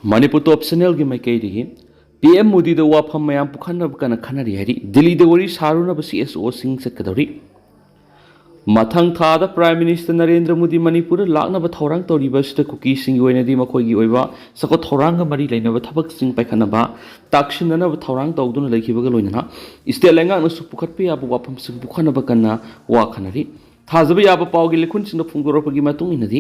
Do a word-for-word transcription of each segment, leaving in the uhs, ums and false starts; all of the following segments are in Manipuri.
ꯃꯅꯤꯄꯨꯔ ꯇꯣꯞ ꯆꯦꯅꯦꯜꯒꯤ ꯃꯥꯏꯀꯩꯗꯒꯤ ꯄꯤ ꯑꯦꯝ ꯃꯣꯗꯤꯗ ꯋꯥꯐꯝ ꯃꯌꯥꯝ ꯄꯨꯈꯠꯅꯕ ꯀꯟꯅ ꯈꯟꯅꯔꯤ ꯍꯥꯏꯔꯤ꯫ ꯗꯤꯜꯂꯤꯗ ꯋꯥꯔꯤ ꯁꯥꯔꯨꯅꯕ ꯁꯤ ꯑꯦꯁ ꯑꯣꯁꯤꯡ ꯆꯠꯀꯗꯧꯔꯤ꯫ ꯃꯊꯪ ꯊꯥꯗ ꯄ꯭ꯔꯥꯏꯝ ꯃꯤꯅꯤꯁꯇꯔ ꯅꯔꯦꯟꯗ꯭ꯔ ꯃꯣꯗꯤ ꯃꯅꯤꯄꯨꯔꯗ ꯂꯥꯛꯅꯕ ꯊꯧꯔꯥꯡ ꯇꯧꯔꯤꯕ ꯑꯁꯤꯗ ꯀꯨꯀꯤꯁꯤꯡꯒꯤ ꯑꯣꯏꯅꯗꯤ ꯃꯈꯣꯏꯒꯤ ꯑꯣꯏꯕ ꯆꯥꯎꯈꯠ ꯊꯧꯔꯥꯡꯒ ꯃꯔꯤ ꯂꯩꯅꯕ ꯊꯕꯛꯁꯤꯡ ꯄꯥꯏꯈꯠꯅꯕ ꯇꯥꯛꯁꯤꯟꯅꯅꯕ ꯊꯧꯔꯥꯡ ꯇꯧꯗꯨꯅ ꯂꯩꯈꯤꯕꯒ ꯂꯣꯏꯅꯅ ꯏꯁꯇꯦꯠ ꯂꯩꯉꯥꯛꯅꯁꯨ ꯄꯨꯈꯠꯄ ꯌꯥꯕ ꯋꯥꯐꯝꯁꯤꯡ ꯄꯨꯈꯠꯅꯕ ꯀꯟꯅ ꯋꯥ ꯈꯟꯅꯔꯤ꯫ ꯊꯥꯖꯕ ꯌꯥꯕ ꯄꯥꯎꯒꯤ ꯂꯤꯈꯨꯟꯁꯤꯡꯅ ꯐꯣꯡꯗꯣꯔꯛꯄꯒꯤ ꯃꯇꯨꯡ ꯏꯟꯅꯗꯤ,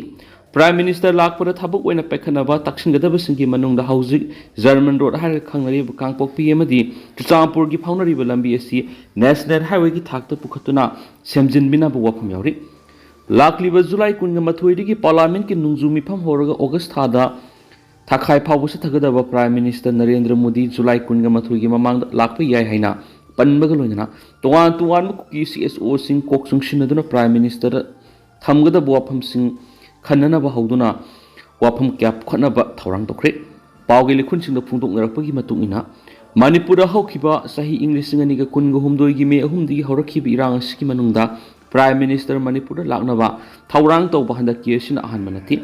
ꯄ꯭ꯔꯥꯏꯝ ꯃꯤꯅꯤꯁꯇꯔ ꯂꯥꯛꯄꯗ ꯊꯕꯛ ꯑꯣꯏꯅ ꯄꯥꯏꯈꯠꯅꯕ ꯇꯥꯛꯁꯤꯟꯒꯗꯕꯁꯤꯡꯒꯤ ꯃꯅꯨꯡꯗ ꯍꯧꯖꯤꯛ ꯖꯔꯃꯟ ꯔꯣꯗ ꯍꯥꯏꯔꯒ ꯈꯪꯅꯔꯤꯕ ꯀꯥꯡꯄꯣꯛꯄꯤ ꯑꯃꯗꯤ ꯆꯨꯔꯆꯥꯟꯄꯨꯔꯒꯤ ꯐꯥꯎꯅꯔꯤꯕ ꯂꯝꯕꯤ ꯑꯁꯤ ꯅꯦꯁꯅꯦꯜ ꯍꯥꯏꯋꯦꯒꯤ ꯊꯥꯛꯇ ꯄꯨꯈꯠꯇꯨꯅ ꯁꯦꯝꯖꯤꯟꯕꯤꯅꯕ ꯋꯥꯐꯝ ꯌꯥꯎꯔꯤ꯫ ꯂꯥꯛꯂꯤꯕ ꯖꯨꯂꯥꯏ ꯀꯨꯟꯒ ꯃꯥꯊꯣꯏꯗꯒꯤ ꯄꯥꯔꯂꯥꯃꯦꯟꯠꯀꯤ ꯅꯣꯡꯖꯨ ꯃꯤꯐꯝ ꯍꯧꯔꯒ ꯑꯣꯒꯁ ꯊꯥꯗ ꯊꯥꯈꯥꯏ ꯐꯥꯎꯕ ꯆꯠꯊꯒꯗꯕ prime minister Narendra Modi July ꯀꯨꯟꯒ ꯃꯥꯊꯣꯏꯒꯤ ꯃꯃꯥꯡꯗ ꯂꯥꯛꯄ ꯌꯥꯏ ꯍꯥꯏꯅ ꯄꯟꯕꯒ ꯂꯣꯏꯅꯅ ꯇꯣꯉꯥꯟ ꯇꯣꯉꯥꯟꯕ ꯀꯨꯀꯤ ꯁꯤ ꯑꯦꯁ ꯑꯣꯁꯤꯡ ꯀꯣꯛ ꯆꯨꯡꯁꯤꯟꯅꯗꯨꯅ ꯄ꯭ꯔꯥꯏꯝ ꯃꯤꯅꯤꯁꯇꯔꯗ ꯊꯝꯒꯗꯕ ꯋꯥꯐꯝꯁꯤꯡ ꯈꯟꯅꯅꯕ ꯍꯧꯗꯨꯅ ꯋꯥꯐꯝ ꯀꯌꯥ ꯄꯨꯈꯠꯅꯕ ꯊꯧꯔꯥꯡ ꯇꯧꯈ꯭ꯔꯦ꯫ ꯄꯥꯎꯒꯤ ꯂꯤꯈꯨꯟꯁꯤꯡꯗ ꯐꯣꯡꯗꯣꯛꯅꯔꯛꯄꯒꯤ ꯃꯇꯨꯡ ꯏꯟꯅ, ꯃꯅꯤꯄꯨꯔꯗ ꯍꯧꯈꯤꯕ ꯆꯍꯤ ꯏꯪ ꯂꯤꯁꯤꯡ ꯑꯅꯤꯒ ꯀꯨꯟꯒ ꯍꯨꯝꯗꯣꯏꯒꯤ ꯃꯦ ꯑꯍꯨꯝꯗꯒꯤ ꯍꯧꯔꯛꯈꯤꯕ ꯏꯔꯥꯡ ꯑꯁꯤꯒꯤ ꯃꯅꯨꯡꯗ ꯄ꯭ꯔꯥꯏꯝ ꯃꯤꯅꯤꯁꯇꯔ ꯃꯅꯤꯄꯨꯔꯗ ꯂꯥꯛꯅꯕ ꯊꯧꯔꯥꯡ ꯇꯧꯕ ꯍꯟꯗꯛꯀꯤ ꯑꯁꯤꯅ ꯑꯍꯥꯟꯕ ꯅꯠꯇꯦ꯫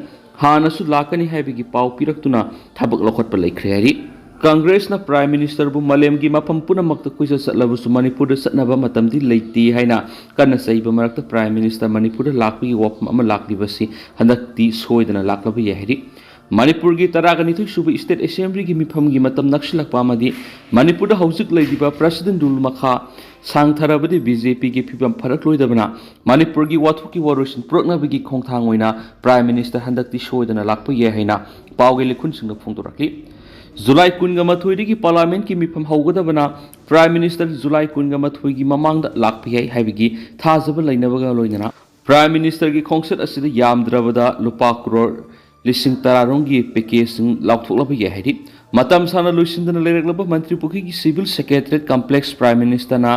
ꯍꯥꯟꯅꯁꯨ ꯂꯥꯛꯀꯅꯤ ꯍꯥꯏꯕꯒꯤ ꯄꯥꯎ ꯄꯤꯔꯛꯇꯨꯅ ꯊꯕꯛ ꯂꯧꯈꯠꯄ ꯂꯩꯈ꯭ꯔꯦ ꯍꯥꯏꯔꯤ꯫ ꯀꯪꯒ꯭ꯔꯦꯁꯅ ꯄ꯭ꯔꯥꯏꯝ ꯃꯤꯅꯤꯁꯇꯔꯕꯨ ꯃꯥꯂꯦꯝꯒꯤ ꯃꯐꯝ ꯄꯨꯝꯅꯃꯛꯇ ꯀꯣꯏꯆꯠ ꯆꯠꯂꯕꯁꯨ ꯃꯅꯤꯄꯨꯔꯗ ꯆꯠꯅꯕ ꯃꯇꯝꯗꯤ ꯂꯩꯇꯦ ꯍꯥꯏꯅ ꯀꯟꯅ ꯆꯩꯕ ꯃꯔꯛꯇ ꯄ꯭ꯔꯥꯏꯝ ꯃꯤꯅꯤꯁꯇꯔ ꯃꯅꯤꯄꯨꯔꯗ ꯂꯥꯛꯄꯒꯤ ꯋꯥꯐꯝ ꯑꯃ ꯂꯥꯛꯂꯤꯕꯁꯤ ꯍꯟꯗꯛꯇꯤ ꯁꯣꯏꯗꯅ ꯂꯥꯛꯂꯕ ꯌꯥꯏ ꯍꯥꯏꯔꯤ꯫ ꯃꯅꯤꯄꯨꯔꯒꯤ ꯇꯔꯥꯒꯅꯤꯊꯣꯏ ꯁꯨꯕ ꯏꯁꯇꯦꯠ ꯑꯦꯁꯦꯝꯕ꯭ꯂꯤꯒꯤ ꯃꯤꯐꯝꯒꯤ ꯃꯇꯝ ꯅꯛꯁꯤꯜꯂꯛꯄ ꯑꯃꯗꯤ ꯃꯅꯤꯄꯨꯔꯗ ꯍꯧꯖꯤꯛ ꯂꯩꯔꯤꯕ ꯄ꯭ꯔꯁꯤꯗꯦꯟꯠ ꯔꯨꯜ ꯃꯈꯥ ꯁꯥꯡꯊꯔꯕꯗꯤ ꯕꯤ ꯖꯦ ꯄꯤꯒꯤ ꯐꯤꯕꯝ ꯐꯔꯛꯂꯣꯏꯗꯕꯅ ꯃꯅꯤꯄꯨꯔꯒꯤ ꯋꯥꯊꯣꯛꯀꯤ ꯋꯥꯔꯣꯏꯁꯤꯟ ꯄꯨꯔꯛꯅꯕꯒꯤ ꯈꯣꯡꯊꯥꯡ ꯑꯣꯏꯅ ꯄ꯭ꯔꯥꯏꯝ ꯃꯤꯅꯤꯁꯇꯔ ꯍꯟꯗꯛꯇꯤ ꯁꯣꯏꯗꯅ ꯂꯥꯛꯄ ꯌꯥꯏ ꯍꯥꯏꯅ ꯄꯥꯎꯒꯤ ꯂꯤꯈꯨꯟꯁꯤꯡꯅ ꯐꯣꯡꯗꯣꯔꯛꯂꯤ꯫ ꯖꯨꯂꯥꯏ ꯀꯨꯟꯒ ꯃꯥꯊꯣꯏꯗꯒꯤ ꯄꯥꯔꯂꯥꯃꯦꯟꯠꯀꯤ ꯃꯤꯐꯝ ꯍꯧꯒꯗꯕꯅ ꯄ꯭ꯔꯥꯏꯝ ꯃꯤꯅꯤꯁꯇꯔ ꯖꯨꯂꯥꯏ ꯀꯨꯟꯒ ꯃꯥꯊꯣꯏꯒꯤ ꯃꯃꯥꯡꯗ ꯂꯥꯛꯄ ꯌꯥꯏ ꯍꯥꯏꯕꯒꯤ ꯊꯥꯖꯕ ꯂꯩꯅꯕꯒ ꯂꯣꯏꯅꯅ ꯄ꯭ꯔꯥꯏꯝ ꯃꯤꯅꯤꯁꯇꯔꯒꯤ ꯈꯣꯡꯆꯠ ꯑꯁꯤꯗ ꯌꯥꯝꯗ꯭ꯔꯕꯗ ꯂꯨꯄꯥ ꯀ꯭ꯔꯣꯔ ꯂꯤꯁꯤꯡ ꯇꯔꯥꯔꯣꯝꯒꯤ ꯄꯦꯀꯦꯖꯁꯤꯡ ꯂꯥꯎꯊꯣꯛꯂꯕ ꯌꯥꯏ ꯍꯥꯏꯔꯤ꯫ ꯃꯇꯝ ꯁꯥꯡꯅ ꯂꯣꯏꯁꯤꯟꯗꯅ ꯂꯩꯔꯛꯂꯕ ꯃꯟꯇ꯭ꯔꯤ ꯄꯨꯈ꯭ꯔꯤꯒꯤ ꯁꯤꯚꯤꯜ ꯁꯦꯀ꯭ꯔꯦꯇꯔꯤꯌꯦꯠ ꯀꯝꯄ꯭ꯂꯦꯛꯁ ꯄ꯭ꯔꯥꯏꯝ ꯃꯤꯅꯤꯁꯇꯔꯅ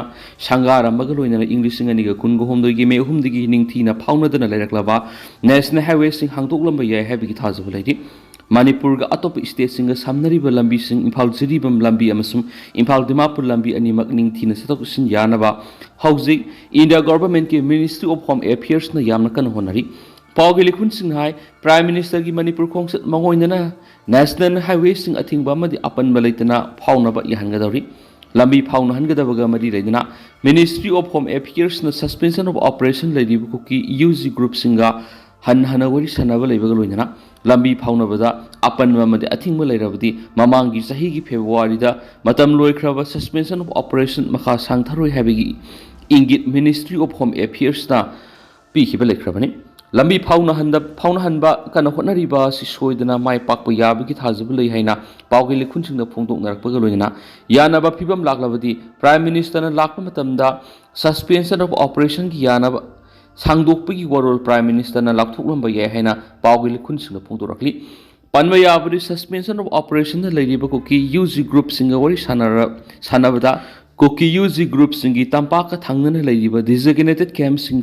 ꯁꯪꯒꯥꯔꯝꯕꯒ ꯂꯣꯏꯅꯅ ꯏꯪ ꯂꯤꯁꯤꯡ ꯑꯅꯤꯒ ꯀꯨꯟꯒ ꯍꯨꯝꯗꯣꯏꯒꯤ ꯃꯦ ꯑꯍꯨꯝꯗꯒꯤ ꯅꯤꯡꯊꯤꯅ ꯐꯥꯎꯅꯗꯅ ꯂꯩꯔꯛꯂꯕ ꯅꯦꯁꯅꯦꯜ ꯍꯥꯏꯋꯦꯁꯤꯡ ꯍꯥꯡꯗꯣꯛꯂꯝꯕ ꯌꯥꯏ ꯍꯥꯏꯕꯒꯤ ꯊꯥꯖꯕ ꯂꯩꯔꯤ꯫ ꯃꯅꯤꯄꯨꯔꯒ ꯑꯇꯣꯞꯄ ꯏꯁꯇꯦꯠꯁꯤꯡꯒ ꯁꯝꯅꯔꯤꯕ ꯂꯝꯕꯤꯁꯤꯡ ꯏꯝꯐꯥꯜ ꯖꯤꯔꯤꯕꯥꯝ ꯂꯝꯕꯤ ꯑꯃꯁꯨꯡ ꯏꯝꯐꯥꯜ ꯗꯤꯃꯥꯄꯨꯔ ꯂꯝꯕꯤ ꯑꯅꯤꯃꯛ ꯅꯤꯡꯊꯤꯅ ꯆꯠꯊꯣꯛ ꯆꯠꯁꯤꯟ ꯌꯥꯅꯕ ꯍꯧꯖꯤꯛ ꯏꯟꯗꯤꯌꯥ ꯒꯣꯚꯔꯟꯃꯦꯟꯠꯀꯤ ꯃꯤꯅꯤꯁꯇ꯭ꯔꯤ ꯑꯣꯐ ꯍꯣꯝ ꯑꯦꯐꯤꯌꯔꯁꯅ ꯌꯥꯝꯅ ꯀꯟꯅ ꯍꯣꯠꯅꯔꯤ꯫ ꯄꯥꯎꯒꯤ ꯂꯤꯈꯨꯟꯁꯤꯡꯅ ꯍꯥꯏ, ꯄ꯭ꯔꯥꯏꯝ ꯃꯤꯅꯤꯁꯇꯔꯒꯤ ꯃꯅꯤꯄꯨꯔ ꯈꯣꯡꯆꯠ ꯃꯥꯡꯑꯣꯏꯅꯅ ꯅꯦꯁꯅꯦꯜ ꯍꯥꯏꯋꯦꯁꯤꯡ ꯑꯊꯤꯡꯕ ꯑꯃꯗꯤ ꯑꯄꯟꯕ ꯂꯩꯇꯅ ꯐꯥꯎꯅꯕ ꯌꯥꯍꯟꯒꯗꯧꯔꯤ꯫ ꯂꯝꯕꯤ ꯐꯥꯎꯅꯍꯟꯒꯗꯕꯒ ꯃꯔꯤ ꯂꯩꯅꯅ Ministry of Home Affairsꯅ suspension of operation ꯂꯩꯔꯤꯕ ꯀꯨꯀꯤ ꯌꯨ ꯖꯤ ꯒ꯭ꯔꯨꯞꯁꯤꯡꯒ ꯍꯟꯅ ꯍꯟꯅ ꯋꯥꯔꯤ ꯁꯥꯟꯅꯕ ꯂꯩꯕꯒ ꯂꯣꯏꯅꯅ ꯂꯝꯕꯤ ꯐꯥꯎꯅꯕꯗ ꯑꯄꯟꯕ ꯑꯃꯗꯤ ꯑꯊꯤꯡꯕ ꯂꯩꯔꯕꯗꯤ ꯃꯃꯥꯡꯒꯤ ꯆꯍꯤꯒꯤ ꯐꯦꯕ꯭ꯔꯨꯋꯥꯔꯤꯗ ꯃꯇꯝ ꯂꯣꯏꯈ꯭ꯔꯕ suspension of operation ꯃꯈꯥ ꯁꯥꯡꯊꯔꯣꯏ ꯍꯥꯏꯕꯒꯤ ꯏꯪꯒꯤꯠ Ministry of Home Affairsꯅ ꯄꯤꯈꯤꯕ ꯂꯩꯈ꯭ꯔꯕꯅꯤ꯫ ꯂꯝꯕꯤ ꯐꯥꯎꯅꯍꯟꯗ-, ꯐꯥꯎꯅꯍꯟꯕ ꯀꯟꯅ ꯍꯣꯠꯅꯔꯤꯕ ꯑꯁꯤ ꯁꯣꯏꯗꯅ ꯃꯥꯏ ꯄꯥꯛꯄ ꯌꯥꯕꯒꯤ ꯊꯥꯖꯕ ꯂꯩ ꯍꯥꯏꯅ ꯄꯥꯎꯒꯤ ꯂꯤꯈꯨꯟꯁꯤꯡꯗ ꯐꯣꯡꯗꯣꯛꯅꯔꯛꯄꯒ ꯂꯣꯏꯅꯅ ꯌꯥꯅꯕ ꯐꯤꯕꯝ ꯂꯥꯛꯂꯕꯗꯤ ꯄ꯭ꯔꯥꯏꯝ ꯃꯤꯅꯤꯁꯇꯔꯅ ꯂꯥꯛꯄ ꯃꯇꯝꯗ suspension of operationꯒꯤ ꯌꯥꯅꯕ ꯁꯥꯡꯗꯣꯛꯄꯒꯤ ꯋꯥꯔꯣꯜ ꯄ꯭ꯔꯥꯏꯝ ꯃꯤꯅꯤꯁꯇꯔꯅ ꯂꯥꯎꯊꯣꯛꯂꯝꯕ ꯌꯥꯏ ꯍꯥꯏꯅ ꯄꯥꯎꯒꯤ ꯂꯤꯈꯨꯟꯁꯤꯡꯅ ꯐꯣꯡꯗꯣꯔꯛꯂꯤ꯫ ꯄꯟꯕ ꯌꯥꯕꯗꯤ suspension of operationꯗ ꯂꯩꯔꯤꯕ ꯀꯨꯀꯤ ꯌꯨ ꯖꯤ ꯒ꯭ꯔꯨꯞꯁꯤꯡꯒ ꯋꯥꯔꯤ ꯁꯥꯟꯅꯔ-, ꯁꯥꯟꯅꯕꯗ ꯀꯨꯀꯤ ꯌꯨ ꯖꯤ ꯒ꯭ꯔꯨꯞꯁꯤꯡꯒꯤ ꯇꯝꯄꯥꯛꯀ ꯊꯪꯅꯅ ꯂꯩꯔꯤꯕ designated campꯁꯤꯡ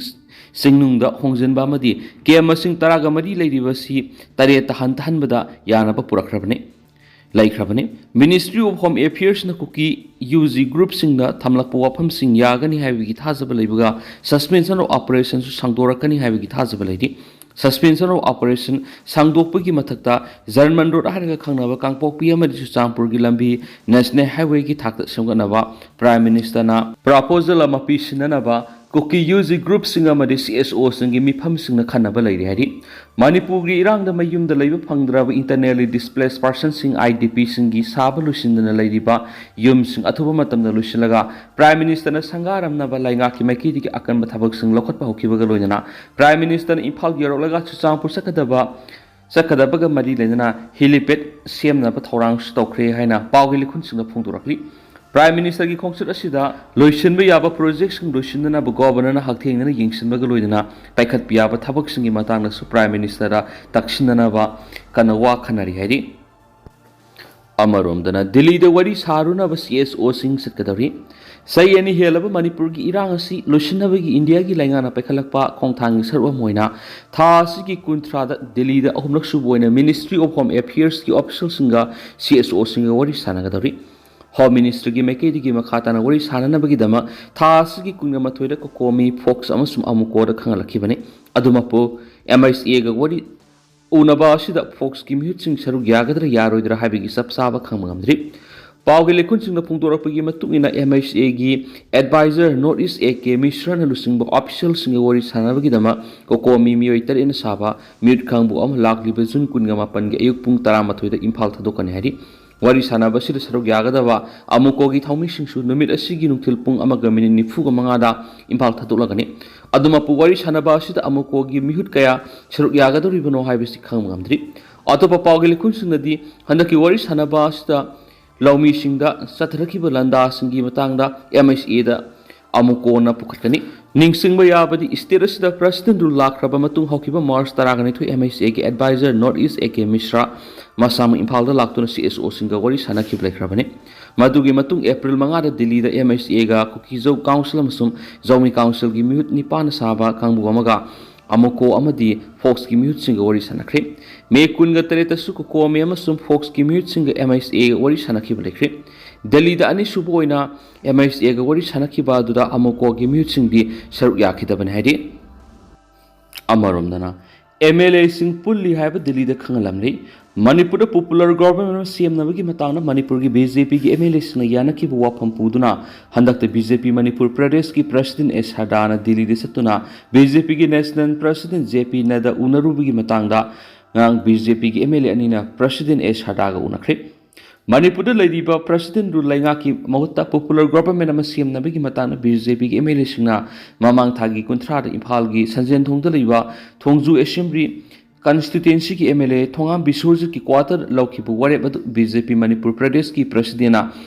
ꯁꯤꯡꯅꯨꯡꯗ ꯍꯣꯡꯖꯤꯟꯕ ꯑꯃꯗꯤ ꯀꯦꯝ ꯃꯁꯤꯡ ꯇꯔꯥꯒ ꯃꯔꯤ ꯂꯩꯔꯤꯕꯁꯤ ꯇꯔꯦꯠꯇ ꯍꯟꯊꯍꯟꯕꯗ ꯌꯥꯅꯕ ꯄꯨꯔꯛꯈ꯭ꯔꯕꯅꯤ, ꯂꯩꯈ꯭ꯔꯕꯅꯤ꯫ Ministry of Home Affairsꯅ ꯀꯨꯀꯤ ꯌꯨ ꯖꯤ ꯒ꯭ꯔꯨꯞꯁꯤꯡꯗ ꯊꯝꯂꯛꯄ ꯋꯥꯐꯝꯁꯤꯡ ꯌꯥꯒꯅꯤ ꯍꯥꯏꯕꯒꯤ ꯊꯥꯖꯕ ꯂꯩꯕꯒ suspension of operationꯁꯨ ꯁꯥꯡꯗꯣꯔꯛꯀꯅꯤ ꯍꯥꯏꯕꯒꯤ ꯊꯥꯖꯕ ꯂꯩꯔꯤ꯫ Suspension of operation ꯁꯥꯡꯗꯣꯛꯄꯒꯤ ꯃꯊꯛꯇ ꯖꯔꯃꯟ ꯔꯣꯗ ꯍꯥꯏꯔꯒ ꯈꯪꯅꯕ ꯀꯥꯡꯄꯣꯛꯄꯤ ꯑꯃꯗꯤ ꯆꯨꯔꯆꯥꯟꯄꯨꯔꯒꯤ ꯂꯝꯕꯤ ꯅꯦꯁꯅꯦꯜ ꯍꯥꯏꯋꯦꯒꯤ ꯊꯥꯛꯇ ꯁꯦꯝꯒꯠꯅꯕ ꯄ꯭ꯔꯥꯏꯝ ꯃꯤꯅꯤꯁꯇꯔꯅ ꯄ꯭ꯔꯄꯣꯖꯦꯜ ꯑꯃ ꯄꯤꯁꯤꯟꯅꯅꯕ ꯀꯨꯀꯤ ꯌꯨ ꯖꯤ ꯒ꯭ꯔꯨꯞꯁꯤꯡ ꯑꯃꯗꯤ ꯁꯤ ꯑꯦꯁ ꯑꯣꯁꯤꯡꯒꯤ ꯃꯤꯐꯝꯁꯤꯡꯅ ꯈꯟꯅꯕ ꯂꯩꯔꯤ ꯍꯥꯏꯔꯤ꯫ ꯃꯅꯤꯄꯨꯔꯒꯤ ꯏꯔꯥꯡꯗ ꯃꯌꯨꯝꯗ ꯂꯩꯕ ꯐꯪꯗ꯭ꯔꯕ internally displaced personꯁꯤꯡ, ꯑꯥꯏ ꯗꯤ ꯄꯤꯁꯤꯡꯒꯤ ꯁꯥꯕ ꯂꯣꯏꯁꯤꯟꯗꯅ ꯂꯩꯔꯤꯕ ꯌꯨꯝꯁꯤꯡ ꯑꯊꯨꯕ ꯃꯇꯝꯗ ꯂꯣꯏꯁꯤꯜꯂꯒ ꯄ꯭ꯔꯥꯏꯝ ꯃꯤꯅꯤꯁꯇꯔꯅ ꯁꯪꯒꯥꯔꯝꯅꯕ ꯂꯩꯉꯥꯛꯀꯤ ꯃꯥꯏꯀꯩꯗꯒꯤ ꯑꯀꯟꯕ ꯊꯕꯛꯁꯤꯡ ꯂꯧꯈꯠꯄ ꯍꯧꯈꯤꯕꯒ ꯂꯣꯏꯅꯅ ꯄ꯭ꯔꯥꯏꯝ ꯃꯤꯅꯤꯁꯇꯔꯅ ꯏꯝꯐꯥꯜ ꯌꯧꯔꯛꯂꯒ ꯆꯨꯔꯆꯥꯟꯄꯨꯔ ꯆꯠꯀꯗꯕ, ꯆꯠꯀꯗꯕꯒ ꯃꯔꯤ ꯂꯩꯅꯅ helipad ꯁꯦꯝꯅꯕ ꯊꯧꯔꯥꯡꯁꯨ ꯇꯧꯈ꯭ꯔꯦ ꯍꯥꯏꯅ ꯄꯥꯎꯒꯤ ꯂꯤꯈꯨꯟꯁꯤꯡꯅ ꯐꯣꯡꯗꯣꯔꯛꯂꯤ꯫ ꯄ꯭ꯔꯥꯏꯝ ꯃꯤꯅꯤꯁꯇꯔꯒꯤ ꯈꯣꯡꯆꯠ ꯑꯁꯤꯗ ꯂꯣꯏꯁꯤꯟꯕ ꯌꯥꯕ ꯄ꯭ꯔꯣꯖꯦꯛꯁꯤꯡ ꯂꯣꯏꯁꯤꯟꯅꯅꯕ ꯒꯣꯕꯔꯅꯔꯅ ꯍꯛꯊꯦꯡꯅꯅ ꯌꯦꯡꯁꯤꯟꯕꯒ ꯂꯣꯏꯅꯅ ꯄꯥꯏꯈꯠꯄ ꯌꯥꯕ ꯊꯕꯛꯁꯤꯡꯒꯤ ꯃꯇꯥꯡꯗꯁꯨ ꯄ꯭ꯔꯥꯏꯝ ꯃꯤꯅꯤꯁꯇꯔꯗ ꯇꯛꯁꯤꯟꯅꯅꯕ ꯀꯟꯅ ꯋꯥ ꯈꯟꯅꯔꯤ ꯍꯥꯏꯔꯤ꯫ ꯑꯃꯔꯣꯝꯗꯅ ꯗꯤꯜꯂꯤꯗ ꯋꯥꯔꯤ ꯁꯥꯔꯨꯅꯕ ꯁꯤ ꯑꯦꯁ ꯑꯣꯁꯤꯡ ꯆꯠꯀꯗꯧꯔꯤ꯫ ꯆꯍꯤ ꯑꯅꯤ ꯍꯦꯜꯂꯕ ꯃꯅꯤꯄꯨꯔꯒꯤ ꯏꯔꯥꯡ ꯑꯁꯤ ꯂꯣꯏꯁꯤꯟꯅꯕꯒꯤ ꯏꯟꯗꯤꯌꯥꯒꯤ ꯂꯩꯉꯥꯛꯅ ꯄꯥꯏꯈꯠꯂꯛꯄ ꯈꯣꯡꯊꯥꯡꯒꯤ ꯁꯔꯨꯛ ꯑꯃ ꯑꯣꯏꯅ ꯊꯥ ꯑꯁꯤꯒꯤ ꯀꯨꯟꯊ꯭ꯔꯥꯗ ꯗꯤꯜꯂꯤꯗ ꯑꯍꯨꯝꯂꯛ ꯁꯨꯕ ꯑꯣꯏꯅ Ministry of Home Affairsꯀꯤ officialꯁꯤꯡꯒ C S ꯑꯣꯁꯤꯡꯒ ꯋꯥꯔꯤ ꯁꯥꯟꯅꯒꯗꯧꯔꯤ꯫ ꯍꯣꯝ ꯃꯤꯅꯤꯁꯇ꯭ꯔꯤꯒꯤ ꯃꯥꯏꯀꯩꯗꯒꯤ ꯃꯈꯥ ꯇꯥꯅ ꯋꯥꯔꯤ ꯁꯥꯅꯅꯕꯒꯤꯗꯃꯛ ꯊꯥ ꯑꯁꯤꯒꯤ ꯀꯨꯟꯒ ꯃꯥꯊꯣꯏꯗ ꯀꯣꯀꯣꯃꯤ, ꯐꯣꯛꯁ ꯑꯃꯁꯨꯡ ꯑꯃꯨꯀꯣꯗ ꯈꯪꯍꯜꯂꯛꯈꯤꯕꯅꯤ꯫ ꯑꯗꯨꯃꯛꯄꯨ ꯑꯦꯝ ꯑꯩꯆ ꯑꯦꯒ ꯋꯥꯔꯤ ꯎꯅꯕ ꯑꯁꯤꯗ ꯐꯣꯛꯁꯀꯤ ꯃꯤꯍꯨꯠꯁꯤꯡ ꯁꯔꯨꯛ ꯌꯥꯒꯗ꯭ꯔꯥ ꯌꯥꯔꯣꯏꯗ꯭ꯔꯥ ꯍꯥꯏꯕꯒꯤ ꯆꯞ ꯆꯥꯕ ꯈꯪꯕ ꯉꯝꯗ꯭ꯔꯤ꯫ ꯄꯥꯎꯒꯤ ꯂꯩꯈꯨꯟꯁꯤꯡꯅ ꯐꯣꯡꯗꯣꯔꯛꯄꯒꯤ ꯃꯇꯨꯡ ꯏꯟꯅ, ꯑꯦꯝ ꯑꯩꯆ ꯑꯦꯒꯤ adviser North East A K ꯃꯤꯁ꯭ꯔꯥꯅ ꯂꯨꯆꯤꯡꯕ ꯑꯣꯐꯤꯁꯤꯌꯦꯜꯁꯤꯡꯒ ꯋꯥꯔꯤ ꯁꯥꯟꯅꯕꯒꯤꯗꯃꯛ ꯀꯣꯀꯣꯃꯤ ꯃꯤꯑꯣꯏ ꯇꯔꯦꯠꯅ ꯁꯥꯕ ꯃꯤꯍꯨꯠ ꯀꯥꯡꯕꯨ ꯑꯃ ꯂꯥꯛꯂꯤꯕ ꯖꯨꯟ ꯀꯨꯟꯒ ꯃꯥꯄꯟꯒꯤ ꯑꯌꯨꯛ ꯄꯨꯡ ꯇꯔꯥꯃꯥꯊꯣꯏꯗ ꯏꯝꯐꯥꯜ ꯊꯥꯗꯣꯛꯀꯅꯤ ꯍꯥꯏꯔꯤ꯫ ꯋꯥꯔꯤ ꯁꯥꯟꯅꯕ ꯑꯁꯤꯗ ꯁꯔꯨꯛ ꯌꯥꯒꯗꯕ ꯑꯃꯨꯀꯣꯒꯤ ꯊꯧꯃꯤꯁꯤꯡꯁꯨ ꯅꯨꯃꯤꯠ ꯑꯁꯤꯒꯤ ꯅꯨꯡꯊꯤꯜ ꯄꯨꯡ ꯑꯃꯒ ꯃꯤꯅꯤꯠ ꯅꯤꯐꯨꯒ ꯃꯉꯥꯗ ꯏꯝꯐꯥꯜ ꯊꯥꯗꯣꯛꯂꯒꯅꯤ꯫ ꯑꯗꯨꯃꯛꯄꯨ, ꯋꯥꯔꯤ ꯁꯥꯟꯅꯕ ꯑꯁꯤꯗ ꯑꯃꯨꯀꯣꯒꯤ ꯃꯤꯍꯨꯠ ꯀꯌꯥ ꯁꯔꯨꯛ ꯌꯥꯒꯗꯧꯔꯤꯕꯅꯣ ꯍꯥꯏꯕꯁꯤ ꯈꯪꯕ ꯉꯝꯗ꯭ꯔꯤ꯫ ꯑꯇꯣꯞꯄ ꯄꯥꯎꯒꯤ ꯂꯩꯈꯨꯟꯁꯤꯡꯅꯗꯤ ꯍꯟꯗꯛꯀꯤ ꯋꯥꯔꯤ ꯁꯥꯟꯅꯕ ꯑꯁꯤꯗ ꯂꯧꯃꯤꯁꯤꯡꯗ ꯆꯠꯊꯔꯛꯈꯤꯕ ꯂꯥꯟꯗꯥꯁꯤꯡꯒꯤ ꯃꯇꯥꯡꯗ ꯑꯦꯝ ꯑꯩꯆ ꯑꯦꯗ ꯑꯃꯨꯛ ꯀꯣꯟꯅ ꯄꯨꯈꯠꯀꯅꯤ꯫ ꯅꯤꯡꯁꯤꯡꯕ ꯌꯥꯕꯗꯤ, ꯁ꯭ꯇꯦꯠ ꯑꯁꯤꯗ ꯄ꯭ꯔꯁꯤꯗꯦꯟꯠ ꯔꯨꯜ ꯂꯥꯛꯈ꯭ꯔꯕ ꯃꯇꯨꯡ ꯍꯧꯈꯤꯕ ꯃꯥꯔꯆ ꯇꯔꯥꯒ ꯅꯤꯊꯣꯏ ꯑꯦꯝ ꯑꯩꯆ ꯑꯦꯒꯤ adviser North East A K Mishra ꯃꯁꯥꯃꯛ ꯏꯝꯐꯥꯜꯗ ꯂꯥꯛꯇꯨꯅ ꯁꯤ ꯑꯦꯁ ꯑꯣꯁꯤꯡꯒ ꯋꯥꯔꯤ ꯁꯥꯟꯅꯈꯤꯕ ꯂꯩꯈ꯭ꯔꯕꯅꯤ꯫ ꯃꯗꯨꯒꯤ ꯃꯇꯨꯡ ꯑꯦꯄ꯭ꯔꯤꯜ ꯃꯉꯥꯗ ꯗꯤꯜꯂꯤꯗ ꯑꯦꯝ ꯑꯩꯆ ꯑꯦꯒ ꯀꯨꯀꯤꯖꯧ ꯀꯥꯎꯟꯁꯤꯜ ꯑꯃꯁꯨꯡ ꯖꯧꯃꯤ ꯀꯥꯎꯟꯁꯤꯜꯒꯤ ꯃꯤꯍꯨꯠ ꯅꯤꯄꯥꯟꯅ ꯁꯥꯕ ꯀꯥꯡꯕꯨ ꯑꯃꯒ ꯑꯃꯨꯀꯣ ꯑꯃꯗꯤ ꯐꯣꯛꯁꯀꯤ ꯃꯤꯍꯨꯠꯁꯤꯡꯒ ꯋꯥꯔꯤ ꯁꯥꯟꯅꯈ꯭ꯔꯦ꯫ ꯃꯦ ꯀꯨꯟꯒ ꯇꯔꯦꯠꯇꯁꯨ ꯀꯣꯀꯣꯃꯤ ꯑꯃꯁꯨꯡ ꯐꯣꯛꯁꯀꯤ ꯃꯤꯍꯨꯠꯁꯤꯡꯒ ꯑꯦꯝ ꯑꯩꯆ ꯑꯦꯒ ꯋꯥꯔꯤ ꯁꯥꯟꯅꯈꯤꯕ ꯂꯩꯈ꯭ꯔꯦ꯫ ꯗꯦꯜꯂꯤꯗ ꯑꯅꯤꯁꯨꯕ ꯑꯣꯏꯅ ꯑꯦꯝ ꯑꯩꯆ ꯑꯦꯒ ꯋꯥꯔꯤ ꯁꯥꯟꯅꯈꯤꯕ ꯑꯗꯨꯗ ꯑꯃꯨꯀꯣꯒꯤ ꯃꯤꯍꯨꯠꯁꯤꯡꯗꯤ ꯁꯔꯨꯛ ꯌꯥꯈꯤꯗꯕꯅꯤ ꯍꯥꯏꯔꯤ꯫ ꯑꯃꯔꯣꯝꯗꯅ, ꯑꯦꯝ ꯑꯦꯜ ꯑꯦꯁꯤꯡ ꯄꯨꯜꯂꯤ ꯍꯥꯏꯕ ꯗꯤꯜꯂꯤꯗ ꯈꯪꯍꯜꯂꯝꯂꯤ꯫ ꯃꯅꯤꯄꯨꯔꯗ ꯄꯣꯄꯨꯂꯔ ꯒꯣꯚꯔꯟꯃꯦꯟꯠ ꯑꯃ ꯁꯦꯝꯅꯕꯒꯤ ꯃꯇꯥꯡꯗ ꯃꯅꯤꯄꯨꯔꯒꯤ ꯕꯤ ꯖꯦ ꯄꯤꯒꯤ ꯑꯦꯝ ꯑꯦꯜ ꯑꯦꯁꯤꯡꯅ ꯌꯥꯅꯈꯤꯕ ꯋꯥꯐꯝ ꯄꯨꯗꯨꯅ ꯍꯟꯗꯛꯇ ꯕꯤ ꯖꯦ ꯄꯤ ꯃꯅꯤꯄꯨꯔ ꯄ꯭ꯔꯗꯦꯁꯀꯤ ꯄ꯭ꯔꯁꯤꯗꯦꯟꯠ ꯑꯦ ꯁꯥꯗꯥꯅ ꯗꯤꯜꯂꯤꯗ ꯆꯠꯇꯨꯅ ꯕꯤ ꯖꯦ ꯄꯤꯒꯤ ꯅꯦꯁꯅꯦꯜ ꯄ꯭ꯔꯁꯤꯗꯦꯟꯠ ꯖꯦ ꯄꯤ ꯅꯗ꯭ꯗꯥ ꯎꯅꯔꯨꯕꯒꯤ ꯃꯇꯥꯡꯗ ꯉꯔꯥꯡ ꯕꯤ ꯖꯦ ꯄꯤꯒꯤ ꯑꯦꯝ ꯑꯦꯜ ꯑꯦ ꯑꯅꯤꯅ ꯄ꯭ꯔꯁꯤꯗꯦꯟꯠ ꯑꯦ ꯁꯥꯗꯥꯒ ꯎꯅꯈ꯭ꯔꯦ꯫ ꯃꯅꯤꯄꯨꯔꯗ ꯂꯩꯔꯤꯕ ꯄ꯭ꯔꯁꯤꯗꯦꯟꯠ ꯔꯨꯜ ꯂꯩꯉꯥꯛꯀꯤ ꯃꯍꯨꯠꯇ ꯄꯣꯄꯨꯂꯔ ꯒꯣꯚꯔꯟꯃꯦꯟꯠ ꯑꯃ ꯁꯦꯝꯅꯕꯒꯤ ꯃꯇꯥꯡꯗ ꯕꯤ ꯖꯦ ꯄꯤꯒꯤ ꯑꯦꯝ ꯑꯦꯜ ꯑꯦꯁꯤꯡꯅ ꯃꯃꯥꯡ ꯊꯥꯒꯤ ꯀꯨꯟꯊ꯭ꯔꯥꯗ ꯏꯝꯐꯥꯜꯒꯤ ꯁꯟꯖꯦꯟꯊꯣꯡꯗ ꯂꯩꯕ ꯊꯣꯡꯖꯨ ꯑꯦꯁꯦꯝꯕ꯭ꯂꯤ ꯀꯟꯁꯇꯤꯇ꯭ꯋꯦꯟꯁꯤꯒꯤ ꯑꯦꯝ ꯑꯦꯜ ꯑꯦ ꯊꯣꯉꯥꯝ ꯕꯤꯁ꯭ꯋꯔꯖꯤꯠꯀꯤ ꯀ꯭ꯋꯥꯇꯔ ꯂꯧꯈꯤꯕ ꯋꯥꯔꯦꯞ ꯑꯗꯨ ꯕꯤ ꯖꯦ ꯄꯤ ꯃꯅꯤꯄꯨꯔ ꯄ꯭ꯔꯗꯦꯁꯀꯤ ꯄ꯭ꯔꯁꯤꯗꯦꯟꯠꯅ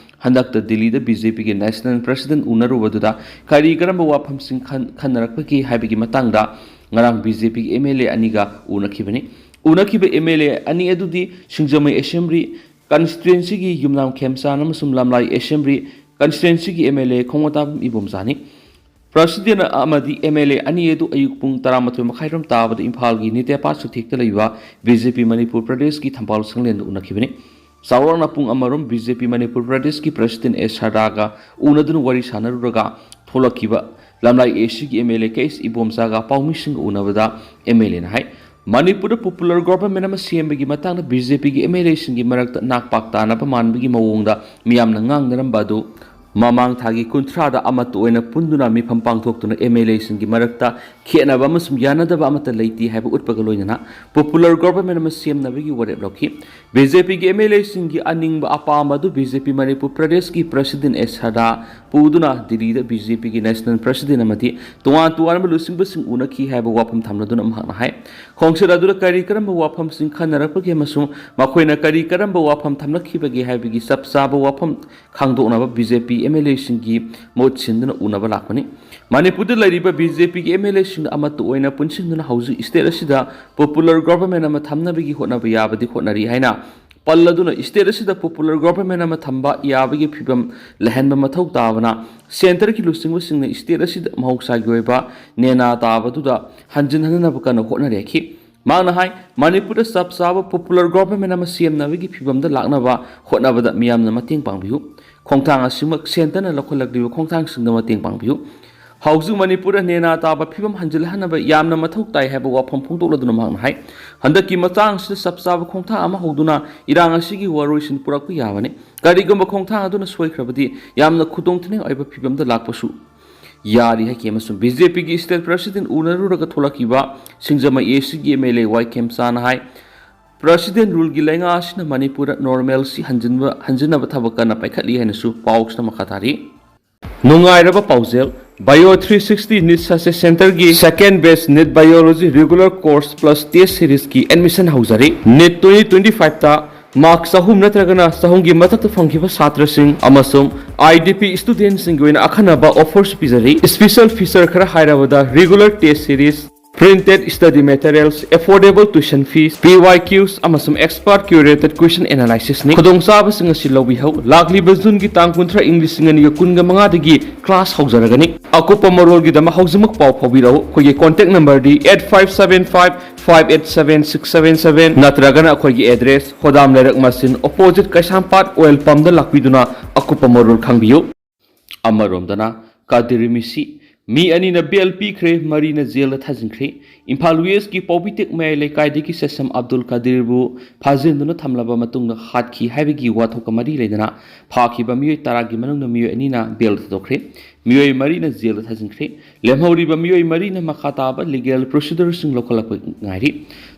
ꯍꯟꯗꯛꯇ ꯗꯤꯜꯂꯤꯗ ꯕꯤ ꯖꯦ ꯄꯤꯒꯤ ꯅꯦꯁꯅꯦꯜ ꯄ꯭ꯔꯁꯤꯗꯦꯟꯠ ꯎꯅꯔꯨꯕꯗꯨꯗ ꯀꯔꯤ ꯀꯔꯝꯕ ꯋꯥꯐꯝꯁꯤꯡ ꯈꯟ-, ꯈꯟꯅꯔꯛꯄꯒꯦ ꯍꯥꯏꯕꯒꯤ ꯃꯇꯥꯡꯗ ꯉꯔꯥꯡ ꯕꯤ ꯖꯦ ꯄꯤꯒꯤ ꯑꯦꯝ ꯑꯦꯜ ꯑꯦ ꯑꯅꯤꯒ ꯎꯅꯈꯤꯕꯅꯤ꯫ ꯎꯅꯈꯤꯕ ꯑꯦꯝ ꯑꯦꯜ ꯑꯦ ꯑꯅꯤ ꯑꯗꯨꯗꯤ ꯁꯤꯡꯖꯃꯩ ꯑꯦꯁꯦꯝꯕ꯭ꯂꯤ ꯀꯟꯁꯇꯤꯇ꯭ꯋꯦꯟꯁꯤꯒꯤ ꯌꯨꯝꯅꯥꯝ ꯈꯦꯝꯆꯥꯟ ꯑꯃꯁꯨꯡ ꯂꯝꯂꯥꯏ ꯑꯦꯁꯦꯝꯕ꯭ꯂꯤ ꯀꯟꯁꯇꯤꯇ꯭ꯋꯦꯟꯁꯤꯒꯤ ꯑꯦꯝ ꯑꯦꯜ ꯑꯦ ꯈꯣꯡꯉꯣꯇꯥꯕꯝ ꯏꯕꯣꯝꯆꯥꯅꯤ꯫ ꯄ꯭ꯔꯁꯤꯗꯦꯟꯠ ꯑꯃꯗꯤ ꯑꯦꯝ ꯑꯦꯜ ꯑꯦ ꯑꯅꯤ ꯑꯗꯨ ꯑꯌꯨꯛ ꯄꯨꯡ ꯇꯔꯥꯃꯥꯊꯣꯏ ꯃꯈꯥꯏꯔꯣꯝ ꯇꯥꯕꯗ ꯏꯝꯐꯥꯜꯒꯤ ꯅꯤꯇꯦꯄꯥ ꯆꯨꯊꯦꯛꯇ ꯂꯩꯕ ꯕꯤ ꯖꯦ ꯄꯤ ꯃꯅꯤꯄꯨꯔ ꯄ꯭ꯔꯗꯦꯁꯀꯤ ꯊꯝꯕꯥꯜ ꯁꯪꯂꯦꯟꯗ ꯎꯅꯈꯤꯕꯅꯤ꯫ ꯆꯥꯎꯔꯥꯛꯅ ꯄꯨꯡ ꯑꯃꯔꯣꯝ ꯕꯤ ꯖꯦ ꯄꯤ ꯃꯅꯤꯄꯨꯔ ꯄ꯭ꯔꯗꯦꯁꯀꯤ ꯄ꯭ꯔꯁꯤꯗꯦꯟꯠ ꯑꯦ ꯁꯥꯗꯥꯒ ꯎꯅꯗꯨꯅ ꯋꯥꯔꯤ ꯁꯥꯟꯅꯔꯨꯔꯒ ꯊꯣꯛꯂꯛꯈꯤꯕ ꯂꯝꯂꯥꯏ ꯑꯦ ꯁꯤꯒꯤ M L A K S ꯏꯕꯣꯝꯆꯥꯒ ꯄꯥꯎꯃꯤꯁꯤꯡꯒ ꯎꯅꯕꯗ ꯑꯦꯝ ꯑꯦꯜ ꯑꯦꯅ ꯍꯥꯏ, ꯃꯅꯤꯄꯨꯔꯗ ꯄꯣꯄꯨꯂꯔ ꯒꯣꯚꯔꯟꯃꯦꯟꯠ ꯑꯃ ꯁꯦꯝꯕꯒꯤ ꯃꯇꯥꯡꯗ ꯕꯤ ꯖꯦ ꯄꯤꯒꯤ ꯑꯦꯝ ꯑꯦꯜ ꯑꯦꯁꯤꯡꯒꯤ ꯃꯔꯛꯇ ꯅꯥꯛ ꯄꯥꯛ ꯇꯥꯅꯕ ꯃꯥꯟꯕꯒꯤ ꯃꯑꯣꯡꯗ ꯃꯤꯌꯥꯝꯅ ꯉꯥꯡꯅꯔꯝꯕ ꯑꯗꯨ ꯃꯃꯥꯡ ꯊꯥꯒꯤ ꯀꯨꯟꯊ꯭ꯔꯥꯗ ꯑꯃꯠꯇ ꯑꯣꯏꯅ ꯄꯨꯟꯗꯨꯅ ꯃꯤꯐꯝ ꯄꯥꯡꯊꯣꯛꯇꯨꯅ ꯑꯦꯝ ꯑꯦꯜ ꯑꯦꯁꯤꯡꯒꯤ ꯃꯔꯛꯇ ꯈꯦꯠꯅꯕ ꯑꯃꯁꯨꯡ ꯌꯥꯅꯗꯕ ꯑꯃꯠꯇ ꯂꯩꯇꯦ ꯍꯥꯏꯕ ꯎꯠꯄꯒ ꯂꯣꯏꯅꯅ ꯄꯣꯄꯨꯂꯔ ꯒꯣꯚꯔꯟꯃꯦꯟꯠ ꯑꯃ ꯁꯦꯝꯅꯕꯒꯤ ꯋꯥꯔꯦꯞ ꯂꯧꯈꯤ꯫ ꯕꯤ ꯖꯦ ꯄꯤꯒꯤ ꯑꯦꯝ ꯑꯦꯜ ꯑꯦꯁꯤꯡꯒꯤ ꯑꯅꯤꯡꯕ ꯑꯄꯥꯝꯕ ꯑꯗꯨ ꯕꯤ ꯖꯦ ꯄꯤ ꯃꯅꯤꯄꯨꯔ ꯄ꯭ꯔꯗꯦꯁꯀꯤ ꯄ꯭ꯔꯁꯤꯗꯦꯟ ꯑꯦꯁ ꯁꯗꯥ ꯄꯨꯗꯨꯅ ꯗꯤꯜꯂꯤꯗ ꯕꯤ ꯖꯦ ꯄꯤꯒꯤ ꯅꯦꯁꯅꯦꯜ ꯄ꯭ꯔꯁꯤꯗꯦꯟ ꯑꯃꯗꯤ ꯇꯣꯉꯥꯟ ꯇꯣꯉꯥꯟꯕ ꯂꯨꯆꯤꯡꯕꯁꯤꯡ ꯎꯅꯈꯤ ꯍꯥꯏꯕ ꯋꯥꯐꯝ ꯊꯝꯂꯗꯨꯅ ꯃꯍꯥꯛꯅ ꯍꯥꯏ, ꯈꯣꯡꯆꯠ ꯑꯗꯨꯗ ꯀꯔꯤ ꯀꯔꯝꯕ ꯋꯥꯐꯝꯁꯤꯡ ꯈꯟꯅꯔꯛꯄꯒꯦ ꯑꯃꯁꯨꯡ ꯃꯈꯣꯏꯅ ꯀꯔꯤ ꯀꯔꯝꯕ ꯋꯥꯐꯝ ꯊꯝꯂꯛꯈꯤꯕꯒꯦ ꯍꯥꯏꯕꯒꯤ ꯆꯞ ꯆꯥꯕ ꯋꯥꯐꯝ ꯈꯪꯗꯣꯛꯅꯕ B J P M L ꯑꯦꯁꯤꯡꯒꯤ ꯃꯍꯨꯠ ꯁꯤꯟꯗꯨꯅ ꯎꯅꯕ ꯂꯥꯛꯄꯅꯤ꯫ ꯃꯅꯤꯄꯨꯔꯗ ꯂꯩꯔꯤꯕ ꯕꯤ ꯖꯦ ꯄꯤꯒꯤ ꯑꯦꯝ ꯑꯦꯜ ꯑꯦꯁꯤꯡꯅ ꯑꯃꯠꯇ ꯑꯣꯏꯅ ꯄꯨꯟꯁꯤꯟꯗꯨꯅ ꯍꯧꯖꯤꯛ ꯁ꯭ꯇꯦꯠ ꯑꯁꯤꯗ ꯄꯣꯄꯨꯂꯔ ꯒꯣꯚꯔꯟꯃꯦꯟꯠ ꯑꯃ ꯊꯝꯅꯕꯒꯤ ꯍꯣꯠꯅꯕ ꯌꯥꯕꯗꯤ ꯍꯣꯠꯅꯔꯤ ꯍꯥꯏꯅ ꯄꯜꯂꯗꯨꯅ ꯁ꯭ꯇꯦꯠ ꯑꯁꯤꯗ ꯄꯣꯄꯨꯂꯔ ꯒꯣꯚꯔꯟꯃꯦꯟꯠ ꯑꯃ ꯊꯝꯕ ꯌꯥꯕꯒꯤ ꯐꯤꯕꯝ ꯂꯩꯍꯟꯕ ꯃꯊꯧ ꯇꯥꯕꯅ ꯁꯦꯟꯇꯔꯒꯤ ꯂꯨꯆꯤꯡꯕꯁꯤꯡꯅ ꯁ꯭ꯇꯦꯠ ꯑꯁꯤꯗ ꯃꯍꯧꯁꯥꯒꯤ ꯑꯣꯏꯕ ꯅꯦꯅꯥ ꯇꯥꯕꯗꯨꯗ ꯍꯟꯖꯤꯟꯍꯟꯅꯕ ꯀꯟꯅ ꯍꯣꯠꯅꯔꯤ ꯍꯥꯏꯈꯤ꯫ ꯃꯍꯥꯛꯅ ꯍꯥꯏ, ꯃꯅꯤꯄꯨꯔꯗ ꯆꯞ ꯆꯥꯕ ꯄꯣꯄꯨꯂꯔ ꯒꯣꯚꯔꯟꯃꯦꯟꯠ ꯑꯃ ꯁꯦꯝꯅꯕꯒꯤ ꯐꯤꯕꯝꯗ ꯂꯥꯛꯅꯕ ꯍꯣꯠꯅꯕꯗ ꯃꯤꯌꯥꯝꯅ ꯃꯇꯦꯡ ꯄꯥꯡꯕꯤꯌꯨ꯫ ꯈꯣꯡꯊꯥꯡ ꯑꯁꯤꯃꯛ ꯁꯦꯟꯇꯔꯅ ꯂꯧꯈꯠꯂꯛꯂꯤꯕ ꯈꯣꯡꯊꯥꯡꯁꯤꯡꯗ ꯃꯇꯦꯡ ꯄꯥꯡꯕꯤꯌꯨ꯫ ꯍꯧꯖꯤꯛ ꯃꯅꯤꯄꯨꯔꯗ ꯅꯦꯅꯥ ꯇꯥꯕ ꯐꯤꯕꯝ ꯍꯟꯖꯤꯜꯍꯟꯅꯕ ꯌꯥꯝꯅ ꯃꯊꯧ ꯇꯥꯏ ꯍꯥꯏꯕ ꯋꯥꯐꯝ ꯐꯣꯡꯗꯣꯛꯂꯗꯨꯅ ꯃꯍꯥꯛꯅ ꯍꯥꯏ, ꯍꯟꯗꯛꯀꯤ ꯃꯇꯥꯡꯁꯤꯗ ꯆꯞ ꯆꯥꯕ ꯈꯣꯡꯊꯥꯡ ꯑꯃ ꯍꯧꯗꯨꯅ ꯏꯔꯥꯡ ꯑꯁꯤꯒꯤ ꯋꯥꯔꯣꯏꯁꯤꯟ ꯄꯨꯔꯛꯄ ꯌꯥꯕꯅꯤ꯫ ꯀꯔꯤꯒꯨꯝꯕ ꯈꯣꯡꯊꯥꯡ ꯑꯗꯨꯅ ꯁꯣꯏꯈ꯭ꯔꯕꯗꯤ ꯌꯥꯝꯅ ꯈꯨꯗꯣꯡꯊꯤꯅꯤꯡꯉꯥꯏ ꯑꯣꯏꯕ ꯐꯤꯕꯝꯗ ꯂꯥꯛꯄꯁꯨ ꯌꯥꯔꯤ ꯍꯥꯏꯈꯤ꯫ ꯑꯃꯁꯨꯡ ꯕꯤ ꯖꯦ ꯄꯤꯒꯤ ꯁ꯭ꯇꯦꯠ ꯄ꯭ꯔꯁꯤꯗꯦꯟꯠ ꯎꯅꯔꯨꯔꯒ ꯊꯣꯛꯂꯛꯈꯤꯕ ꯁꯤꯡꯖꯃꯩ ꯑꯦ ꯁꯤꯒꯤ ꯑꯦꯝ ꯑꯦꯜ ꯑꯦ ꯋꯥꯏ ꯈꯦꯝꯆꯥꯅ ꯍꯥꯏ, ꯄ꯭ꯔꯁꯤꯗꯦꯟꯠ ꯔꯨꯜꯒꯤ ꯂꯩꯉꯥꯛ ꯑꯁꯤꯅ ꯃꯅꯤꯄꯨꯔꯗ ꯅꯣꯔꯃꯦꯜꯁꯤ ꯍꯟꯖꯤꯟꯕ, ꯍꯟꯖꯤꯟꯅꯕ ꯊꯕꯛ ꯀꯟꯅ ꯄꯥꯏꯈꯠꯂꯤ ꯍꯥꯏꯅꯁꯨ ꯄꯥꯎꯁꯤꯅ ꯃꯈꯥ ꯇꯥꯔꯤ꯫ ꯅꯨꯡꯉꯥꯏꯔꯕ ꯄꯥꯎꯖꯦꯜ, bio three sixty NEET success ꯁꯦꯟꯇꯔꯒꯤ second batch NEET biology regular course plus test ꯁꯤꯔꯤꯁꯀꯤ ꯑꯦꯗꯃꯤꯁꯟ ꯍꯧꯖꯔꯤ꯫ ꯅꯤꯠ ꯇ꯭ꯋꯦꯟꯇꯤ ꯇ꯭ꯋꯦꯟꯇꯤ ꯐꯥꯏꯚꯇ ꯃꯥꯔꯛ ꯆꯍꯨꯝ ꯅꯠꯇ꯭ꯔꯒꯅ ꯆꯍꯨꯝꯒꯤ ꯃꯊꯛꯇ ꯐꯪꯈꯤꯕ ꯁꯥꯇ꯭ꯔꯁꯤꯡ ꯑꯃꯁꯨꯡ ꯑꯥꯏ ꯗꯤ ꯄꯤ ꯁ꯭ꯇꯨꯗꯦꯟꯠꯁꯤꯡꯒꯤ ꯑꯣꯏꯅ ꯑꯈꯟꯅꯕ ꯑꯣꯐꯔꯁꯨ ꯄꯤꯖꯔꯤ꯫ ꯁ꯭ꯄꯦꯁꯦꯜ ꯐꯤꯆꯔ ꯈꯔ ꯍꯥꯏꯔꯕꯗ regular test series, printed study materials, affordable tuition fees, P Y Qs ꯑꯃꯁꯨꯡ ꯑꯦꯛꯁꯄꯥꯔꯠ ꯀ꯭ꯌꯨꯔꯦꯇꯦꯗ ꯀ꯭ꯋꯦꯁꯟ ꯑꯦꯅꯥꯂꯥꯏꯁꯤꯁꯅꯤ꯫ ꯈꯨꯗꯣꯡꯆꯥꯕꯁꯤꯡ ꯑꯁꯤ ꯂꯧꯕꯤꯍꯧ꯫ ꯂꯥꯛꯂꯤꯕ ꯖꯨꯟꯒꯤ ꯇꯥꯡ ꯀꯨꯟꯊ꯭ꯔꯥ, ꯏꯪ ꯂꯤꯁꯤꯡ ꯑꯅꯤꯒ ꯀꯨꯟꯒ ꯃꯉꯥꯗꯒꯤ ꯀ꯭ꯂꯥꯁ ꯍꯧꯖꯔꯒꯅꯤ꯫ ꯑꯀꯨꯞꯄ ꯃꯔꯣꯜꯒꯤꯗꯃꯛ ꯍꯧꯖꯤꯛꯃꯛ ꯄꯥꯎ ꯐꯥꯎꯕꯤꯔꯛꯎ꯫ ꯑꯩꯈꯣꯏꯒꯤ ꯀꯣꯟꯇꯦꯛ ꯅꯝꯕꯔꯗꯤ eight five seven five, five eight seven, six seven seven ꯅꯠꯇ꯭ꯔꯒꯅ ꯑꯩꯈꯣꯏꯒꯤ ꯑꯦꯗ꯭ꯔꯦꯁ ꯍꯣꯗꯥꯝ ꯂꯩꯔꯛ ꯃꯆꯤꯟ, ꯑꯣꯄꯣꯖꯤꯠ ꯀꯩꯁꯥꯝꯄꯥꯠ ꯑꯣꯏꯜ ꯄꯝꯗ ꯂꯥꯛꯄꯤꯗꯨꯅ ꯑꯀꯨꯞꯄ ꯃꯔꯣꯜ ꯈꯪꯕꯤꯌꯨ꯫ ꯑꯃꯔꯣꯝꯗꯅ ꯀꯥꯗꯤꯔ ꯃꯤꯁꯤ ꯃꯤ ꯑꯅꯤꯅ ꯕꯦꯜ ꯄꯤꯈ꯭ꯔꯦ, ꯃꯔꯤꯅ ꯖꯦꯜꯗ ꯊꯥꯖꯤꯟꯈ꯭ꯔꯦ꯫ ꯏꯝꯐꯥꯜ ꯋꯦꯁꯀꯤ ꯄꯥꯎꯕꯤꯇꯦꯛ ꯃꯌꯥꯏ ꯂꯩꯀꯥꯏꯗꯒꯤ ꯁꯦꯁꯝ ꯑꯕꯗꯨꯜ ꯀꯥꯗꯤꯔꯕꯨ ꯐꯥꯖꯤꯟꯗꯨꯅ ꯊꯝꯂꯕ ꯃꯇꯨꯡꯗ ꯍꯥꯠꯈꯤ ꯍꯥꯏꯕꯒꯤ ꯋꯥꯊꯣꯛꯀ ꯃꯔꯤ ꯂꯩꯅꯅ ꯐꯥꯈꯤꯕ ꯃꯤꯑꯣꯏ ꯇꯔꯥꯒꯤ ꯃꯅꯨꯡꯗ ꯃꯤꯑꯣꯏ ꯑꯅꯤꯅ ꯕꯦꯜ ꯊꯥꯗꯣꯛꯈ꯭ꯔꯦ꯫ ꯃꯤꯑꯣꯏ ꯃꯔꯤꯅ ꯖꯦꯜꯗ ꯊꯥꯖꯤꯟꯈ꯭ꯔꯦ꯫ ꯂꯦꯝꯍꯧꯔꯤꯕ ꯃꯤꯑꯣꯏ ꯃꯔꯤꯅ ꯃꯈꯥ ꯇꯥꯕ ꯂꯤꯒꯦꯜ ꯄ꯭ꯔꯣꯁꯤꯗꯔꯁꯤꯡ ꯂꯧꯈꯠꯂꯛꯄ ꯉꯥꯏꯔꯤ꯫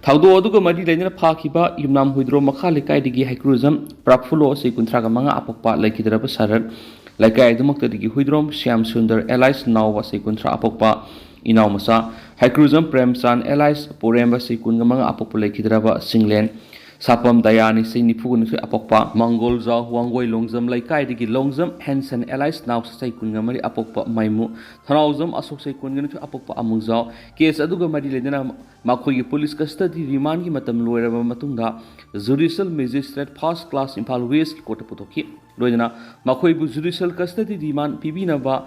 ꯊꯧꯗꯣꯛ ꯑꯗꯨꯒ ꯃꯔꯤ ꯂꯩꯅꯅ ꯐꯥꯈꯤꯕ ꯌꯨꯝꯅꯥꯝ ꯍꯨꯏꯗ꯭ꯔꯣꯝ ꯃꯈꯥ ꯂꯩꯀꯥꯏꯗꯒꯤ ꯍꯩꯀ꯭ꯔꯨꯖꯝ ꯄ꯭ꯔꯐꯨꯂꯣ, ꯆꯍꯤ ꯀꯨꯟꯊ꯭ꯔꯥꯒ ꯃꯉꯥ ꯑꯄꯣꯛꯄ, ꯂꯩꯈꯤꯗ꯭ꯔꯕ ꯁꯍꯔ ꯂꯩꯀꯥꯏ ꯑꯗꯨꯃꯛꯇꯗꯒꯤ ꯍꯨꯏꯗ꯭ꯔꯣꯝ ꯁ꯭ꯌꯥꯝ ꯁꯨꯟꯗꯔ ꯑꯦꯂꯥꯏꯁ ꯅꯥꯎꯕ, ꯆꯍꯤ ꯀꯨꯟꯊ꯭ꯔꯥ ꯑꯄꯣꯛꯄ, ꯏꯅꯥꯎ ꯃꯆꯥ ꯍꯩꯀ꯭ꯔꯨꯖꯝ ꯄ꯭ꯔꯦꯝꯆꯥꯟ ꯑꯦꯂꯥꯏꯁ ꯄꯣꯔꯦꯝꯕ, ꯆꯍꯤ ꯀꯨꯟꯒ ꯃꯉꯥ ꯑꯄꯣꯛꯄ, ꯂꯩꯈꯤꯗ꯭ꯔꯕ ꯁꯤꯡꯂꯦꯟ ꯁꯥꯄꯝ ꯗꯌꯥꯅꯤ, ꯆꯍꯤ ꯅꯤꯐꯨꯒ ꯅꯤꯊꯣꯏ ꯑꯄꯣꯛꯄ, ꯃꯪꯒꯣꯜꯖꯥꯎ ꯋꯥꯡꯒꯣꯏ ꯂꯣꯡꯖꯝ ꯂꯩꯀꯥꯏꯗꯒꯤ ꯂꯣꯡꯖꯝ ꯍꯦꯟꯁꯟ ꯑꯦꯂꯥꯏꯁ ꯅꯥꯎ, ꯆꯍꯤ ꯀꯨꯟꯒ ꯃꯔꯤ ꯑꯄꯣꯛꯄ, ꯃꯥꯏꯃꯨ ꯊꯅꯥꯎꯖꯝ ꯑꯁꯣꯛ, ꯆꯍꯤ ꯀꯨꯟꯒ ꯅꯤꯊꯣꯏ ꯑꯄꯣꯛꯄ, ꯑꯃꯨꯖꯥꯎ꯫ ꯀꯦꯁ ꯑꯗꯨꯒ ꯃꯔꯤ ꯂꯩꯅꯅ ꯃꯈꯣꯏꯒꯤ ꯄꯨꯂꯤꯁ ꯀꯁꯇꯗꯤ ꯔꯤꯃꯥꯟꯒꯤ ꯃꯇꯝ ꯂꯣꯏꯔꯕ ꯃꯇꯨꯡꯗ ꯖꯨꯗꯤꯁꯤꯌꯦꯜ ꯃꯦꯖꯤꯁꯇ꯭ꯔꯦꯠ ꯐꯥꯔꯁ ꯀ꯭ꯂꯥꯁ ꯏꯝꯐꯥꯜ ꯋꯦꯁꯀꯤ ꯀꯣꯔꯠꯇ ꯄꯨꯊꯣꯛꯈꯤ꯫ ꯂꯣꯏꯅꯅ ꯃꯈꯣꯏꯕꯨ ꯖꯨꯗꯤꯁꯤꯌꯦꯜ ꯀꯁꯇꯗꯤ ꯔꯤꯃꯥꯟ ꯄꯤꯕꯤꯅꯕ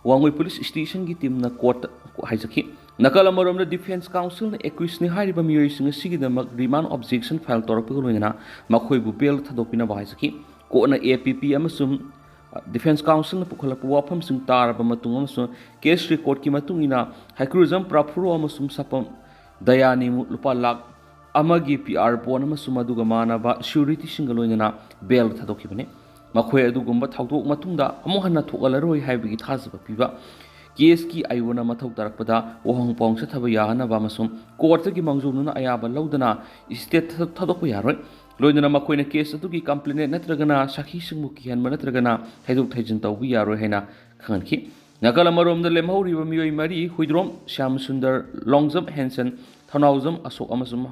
ꯋꯥꯡꯒꯣꯏ ꯄꯨꯂꯤꯁ ꯁ꯭ꯇꯦꯁꯟꯒꯤ ꯇꯤꯝꯅ ꯀꯣꯔꯠꯇ ꯍꯥꯏꯖꯈꯤ꯫ ꯅꯥꯀꯜ ꯑꯃꯔꯣꯝꯗ, ꯗꯤꯐꯦꯟꯁ ꯀꯥꯎꯟꯁꯤꯜꯅ ꯑꯦꯀ꯭ꯌꯨꯁꯅꯤ ꯍꯥꯏꯔꯤꯕ ꯃꯤꯑꯣꯏꯁꯤꯡ ꯑꯁꯤꯒꯤꯗꯃꯛ ꯔꯤꯃꯥꯟ ꯑꯣꯕꯖꯦꯛꯁꯟ ꯐꯥꯏꯜ ꯇꯧꯔꯛꯄꯒ ꯂꯣꯏꯅꯅ ꯃꯈꯣꯏꯕꯨ ꯕꯦꯜ ꯊꯥꯗꯣꯛꯄꯤꯅꯕ ꯍꯥꯏꯖꯈꯤ꯫ ꯀꯣꯔꯠꯅ ꯑꯦ ꯄꯤ ꯄꯤ ꯑꯃꯁꯨꯡ ꯗꯤꯐꯦꯟꯁ ꯀꯥꯎꯟꯁꯤꯜꯅ ꯄꯨꯈꯠꯂꯛꯄ ꯋꯥꯐꯝꯁꯤꯡ ꯇꯥꯔꯕ ꯃꯇꯨꯡ ꯑꯃꯁꯨꯡ ꯀꯦꯁ ꯔꯦꯀꯣꯔꯠꯀꯤ ꯃꯇꯨꯡ ꯏꯟꯅ ꯍꯩꯀ꯭ꯔꯨꯖꯝ ꯄ꯭ꯔꯐꯨꯔꯣ ꯑꯃꯁꯨꯡ ꯁꯥꯄꯝ ꯗꯌꯥꯅꯤꯃꯨ ꯂꯨꯄꯥ ꯂꯥꯈ ꯑꯃꯒꯤ ꯄꯤ ꯑꯥꯔ ꯕꯣꯟ ꯑꯃꯁꯨꯡ ꯃꯗꯨꯒ ꯃꯥꯟꯅꯕ ꯁ꯭ꯌꯨꯔꯤꯇꯤꯁꯤꯡꯒ ꯂꯣꯏꯅꯅ ꯕꯦꯜ ꯊꯥꯗꯣꯛꯈꯤꯕꯅꯤ꯫ ꯃꯈꯣꯏ ꯑꯗꯨꯒꯨꯝꯕ ꯊꯧꯗꯣꯛ ꯃꯇꯨꯡꯗ ꯑꯃꯨꯛ ꯍꯟꯅ ꯊꯣꯛꯍꯜꯂꯔꯣꯏ ꯍꯥꯏꯕꯒꯤ ꯊꯥꯖꯕ ꯄꯤꯕ꯫ ꯀꯦꯁꯀꯤ ꯑꯥꯏꯟꯅ ꯃꯊꯧ ꯇꯥꯔꯛꯄꯗ ꯋꯥꯍꯪ ꯄꯥꯎꯍꯪ ꯆꯠꯊꯕ ꯌꯥꯍꯟꯅꯕ ꯑꯃꯁꯨꯡ ꯀꯣꯔꯠꯇꯒꯤ ꯃꯥꯡꯖꯧꯅꯅ ꯑꯌꯥꯕ ꯂꯧꯗꯅ ꯁ꯭ꯇꯦ ꯊꯥ-, ꯊꯥꯗꯣꯛꯄ ꯌꯥꯔꯣꯏ꯫ ꯂꯣꯏꯅꯅ ꯃꯈꯣꯏꯅ ꯀꯦꯁ ꯑꯗꯨꯒꯤ ꯀꯝꯄ꯭ꯂꯦꯅꯦꯟ ꯅꯠꯇ꯭ꯔꯒꯅ ꯁꯥꯈꯤꯁꯤꯡꯕꯨ ꯀꯤꯍꯟꯕ ꯅꯠꯇ꯭ꯔꯒꯅ ꯊꯩꯗꯣꯛ ꯊꯩꯖꯤꯟ ꯇꯧꯕ ꯌꯥꯔꯣꯏ ꯍꯥꯏꯅ ꯈꯪꯍꯟꯈꯤ꯫ ꯅꯥꯀꯜ ꯑꯃꯔꯣꯝꯗ, ꯂꯦꯝꯍꯧꯔꯤꯕ ꯃꯤꯑꯣꯏ ꯃꯔꯤ, ꯍꯨꯏꯗ꯭ꯔꯣꯝ ꯁ꯭ꯌꯥꯝ ꯁꯨꯟꯗꯔ, ꯂꯣꯡꯖꯝ ꯍꯦꯟꯁꯟ, ꯊꯧꯅꯥꯎꯖꯝ ꯑꯁꯣꯛ ꯑꯃꯁꯨꯡ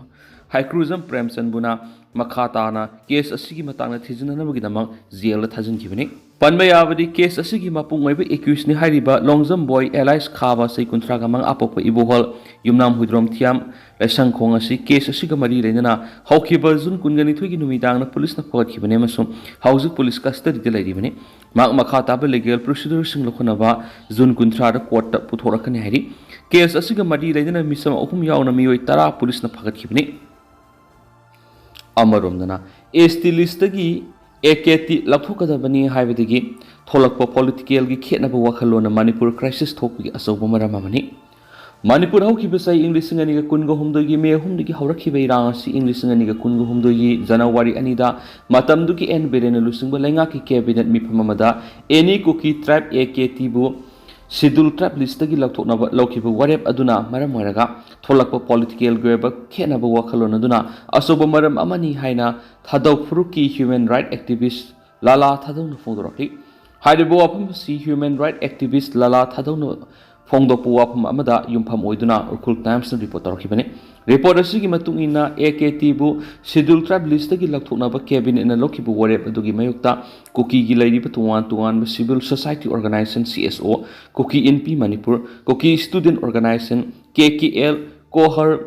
ꯍꯩꯀ꯭ꯔꯨꯖꯝ ꯄ꯭ꯔꯦꯝꯆꯟꯕꯨꯅ ꯃꯈꯥ ꯇꯥꯅ ꯀꯦꯁ ꯑꯁꯤꯒꯤ ꯃꯇꯥꯡꯗ ꯊꯤꯖꯤꯟꯅꯅꯕꯒꯤꯗꯃꯛ ꯖꯦꯜꯗ ꯊꯥꯖꯤꯟꯈꯤꯕꯅꯤ꯫ ꯄꯟꯕ ꯌꯥꯕꯗꯤ, ꯀꯦꯁ ꯑꯁꯤꯒꯤ ꯃꯄꯨꯡ ꯑꯣꯏꯕ ꯑꯦꯀ꯭ꯌꯨꯁꯅꯤ ꯍꯥꯏꯔꯤꯕ ꯂꯣꯡꯖꯝ ꯕꯣꯏ ꯑꯦꯂꯥꯏꯁ ꯈꯥꯕ, ꯆꯍꯤ ꯀꯨꯟꯊ꯭ꯔꯥꯒ ꯃꯉꯥ ꯑꯄꯣꯛꯄ, ꯏꯕꯣꯍꯣꯜ ꯌꯨꯝꯅꯥꯝ ꯍꯨꯏꯗ꯭ꯔꯣꯝ ꯊꯤꯌꯥꯝ ꯂꯥꯏꯁꯪꯈꯣꯡ ꯑꯁꯤ ꯀꯦꯁ ꯑꯁꯤꯒ ꯃꯔꯤ ꯂꯩꯅꯅ ꯍꯧꯈꯤꯕ ꯖꯨꯟ ꯀꯨꯟꯒ ꯅꯤꯊꯣꯏꯒꯤ ꯅꯨꯃꯤꯗꯥꯡꯗ ꯄꯨꯂꯤꯁꯅ ꯐꯒꯠꯈꯤꯕꯅꯤ ꯑꯃꯁꯨꯡ ꯍꯧꯖꯤꯛ ꯄꯨꯂꯤꯁ ꯀꯁꯇꯗꯤꯗ ꯂꯩꯔꯤꯕꯅꯤ꯫ ꯃꯍꯥꯛ ꯃꯈꯥ ꯇꯥꯕ ꯂꯤꯒꯦꯜ ꯄ꯭ꯔꯣꯁꯤꯗꯔꯁꯤꯡ ꯂꯧꯈꯠꯅꯕ ꯖꯨꯟ ꯀꯨꯟꯊ꯭ꯔꯥꯗ ꯀꯣꯔꯠꯇ ꯄꯨꯊꯣꯔꯛꯀꯅꯤ ꯍꯥꯏꯔꯤ꯫ ꯀꯦꯁ ꯑꯁꯤꯒ ꯃꯔꯤ ꯂꯩꯅꯅ ꯃꯤꯆꯝ ꯑꯍꯨꯝ ꯌꯥꯎꯅ ꯃꯤꯑꯣꯏ ꯇꯔꯥ ꯄꯨꯂꯤꯁꯅ ꯐꯒꯠꯈꯤꯕꯅꯤ꯫ ꯑꯃꯔꯣꯝꯗꯅ, ꯑꯦꯁ ꯇꯤ ꯂꯤꯁꯇꯒꯤ ꯑꯦ ꯀꯦ ꯇꯤ ꯂꯧꯊꯣꯛꯀꯗꯕꯅꯤ ꯍꯥꯏꯕꯗꯒꯤ ꯊꯣꯛꯂꯛꯄ ꯄꯣꯂꯤꯇꯤꯀꯦꯜꯒꯤ ꯈꯦꯠꯅꯕ ꯋꯥꯈꯜꯂꯣꯟꯅ ꯃꯅꯤꯄꯨꯔ ꯀ꯭ꯔꯥꯏꯁꯤꯁ ꯊꯣꯛꯄꯒꯤ ꯑꯆꯧꯕ ꯃꯔꯝ ꯑꯃꯅꯤ꯫ ꯃꯅꯤꯄꯨꯔ ꯍꯧꯈꯤꯕ ꯆꯍꯤ ꯏꯪ ꯂꯤꯁꯤꯡ ꯑꯅꯤꯒ ꯀꯨꯟꯒ ꯍꯨꯝꯗꯣꯏꯒꯤ ꯃꯦ ꯑꯍꯨꯝꯗꯒꯤ ꯍꯧꯔꯛꯈꯤꯕ ꯏꯔꯥꯡ ꯑꯁꯤ ꯏꯪ ꯂꯤꯁꯤꯡ ꯑꯅꯤꯒ ꯀꯨꯟꯒ ꯍꯨꯝꯗꯣꯏꯒꯤ ꯖꯅꯋꯥꯔꯤ ꯑꯅꯤꯗ ꯃꯇꯝꯗꯨꯒꯤ ꯑꯦꯟ ꯕꯤꯔꯦꯟꯅ ꯂꯨꯆꯤꯡꯕ ꯂꯩꯉꯥꯛꯀꯤ ꯀꯦꯕꯤꯅꯦꯠ ꯃꯤꯐꯝ ꯑꯃꯗ ꯑꯦꯅꯤ ꯀꯨꯀꯤ ꯇ꯭ꯔꯥꯏꯕ ꯑꯦ ꯀꯦ ꯇꯤꯕꯨ ꯁꯤꯗꯨꯜ ꯇ꯭ꯔꯥꯏꯕ ꯂꯤꯁꯇꯒꯤ ꯂꯧꯊꯣꯛꯅꯕ ꯂꯧꯈꯤꯕ ꯋꯥꯔꯦꯞ ꯑꯗꯨꯅ ꯃꯔꯝ ꯑꯣꯏꯔꯒ ꯊꯣꯛꯂꯛꯄ ꯄꯣꯂꯤꯇꯤꯀꯦꯜꯒꯤ ꯑꯣꯏꯕ ꯈꯦꯠꯅꯕ ꯋꯥꯈꯜꯂꯣꯟ ꯑꯗꯨꯅ ꯑꯆꯧꯕ ꯃꯔꯝ ꯑꯃꯅꯤ ꯍꯥꯏꯅ ꯊꯥꯗꯧ ꯐꯨꯔꯨꯞꯀꯤ ꯍ꯭ꯌꯨꯃꯦꯟ ꯔꯥꯏꯠ ꯑꯦꯛꯇꯤꯚꯤꯁ ꯂꯥꯂꯥ ꯊꯥꯗꯧꯅ ꯐꯣꯡꯗꯣꯔꯛꯂꯤ꯫ ꯍꯥꯏꯔꯤꯕ ꯋꯥꯐꯝ ꯑꯁꯤ ꯍ꯭ꯌꯨꯃꯦꯟ ꯔꯥꯏꯠ ꯑꯦꯛꯇꯤꯚꯤꯁ ꯂꯥꯂꯥ ꯊꯥꯗꯧꯅ ꯐꯣꯡꯗꯣꯛꯄ ꯋꯥꯐꯝ ꯑꯃꯗ ꯌꯨꯝꯐꯝ ꯑꯣꯏꯗꯨꯅ ꯎꯈ꯭ꯔꯨꯜ ꯇꯥꯏꯝꯁꯅ ꯔꯤꯄꯣꯔꯠ ꯇꯧꯔꯛꯈꯤꯕꯅꯤ꯫ ꯔꯤꯄꯣꯔꯠ ꯑꯁꯤꯒꯤ ꯃꯇꯨꯡ ꯏꯟꯅ ꯑꯦ ꯀꯦ ꯇꯤꯕꯨ ꯁꯤꯗꯨꯜ ꯇ꯭ꯔꯥꯏꯕ ꯂꯤꯁꯇꯒꯤ ꯂꯧꯊꯣꯛꯅꯕ ꯀꯦꯕꯤꯅꯦꯠꯅ ꯂꯧꯈꯤꯕ ꯋꯥꯔꯦꯞ ꯑꯗꯨꯒꯤ ꯃꯥꯌꯣꯛꯇ ꯀꯨꯀꯤꯒꯤ ꯂꯩꯔꯤꯕ ꯇꯣꯉꯥꯟ ꯇꯣꯉꯥꯟꯕ civil society organisation, C S ꯑꯣ, ꯀꯨꯀꯤ ꯏꯟꯄꯤ ꯃꯅꯤꯄꯨꯔ, ꯀꯨꯀꯤ ꯁ꯭ꯇꯨꯗꯦꯟꯠ ꯑꯣꯔꯒꯅꯥꯏꯖꯦꯁꯟ, ꯀꯦ ꯀꯦ ꯑꯦꯜ, ꯀꯣꯍꯔ,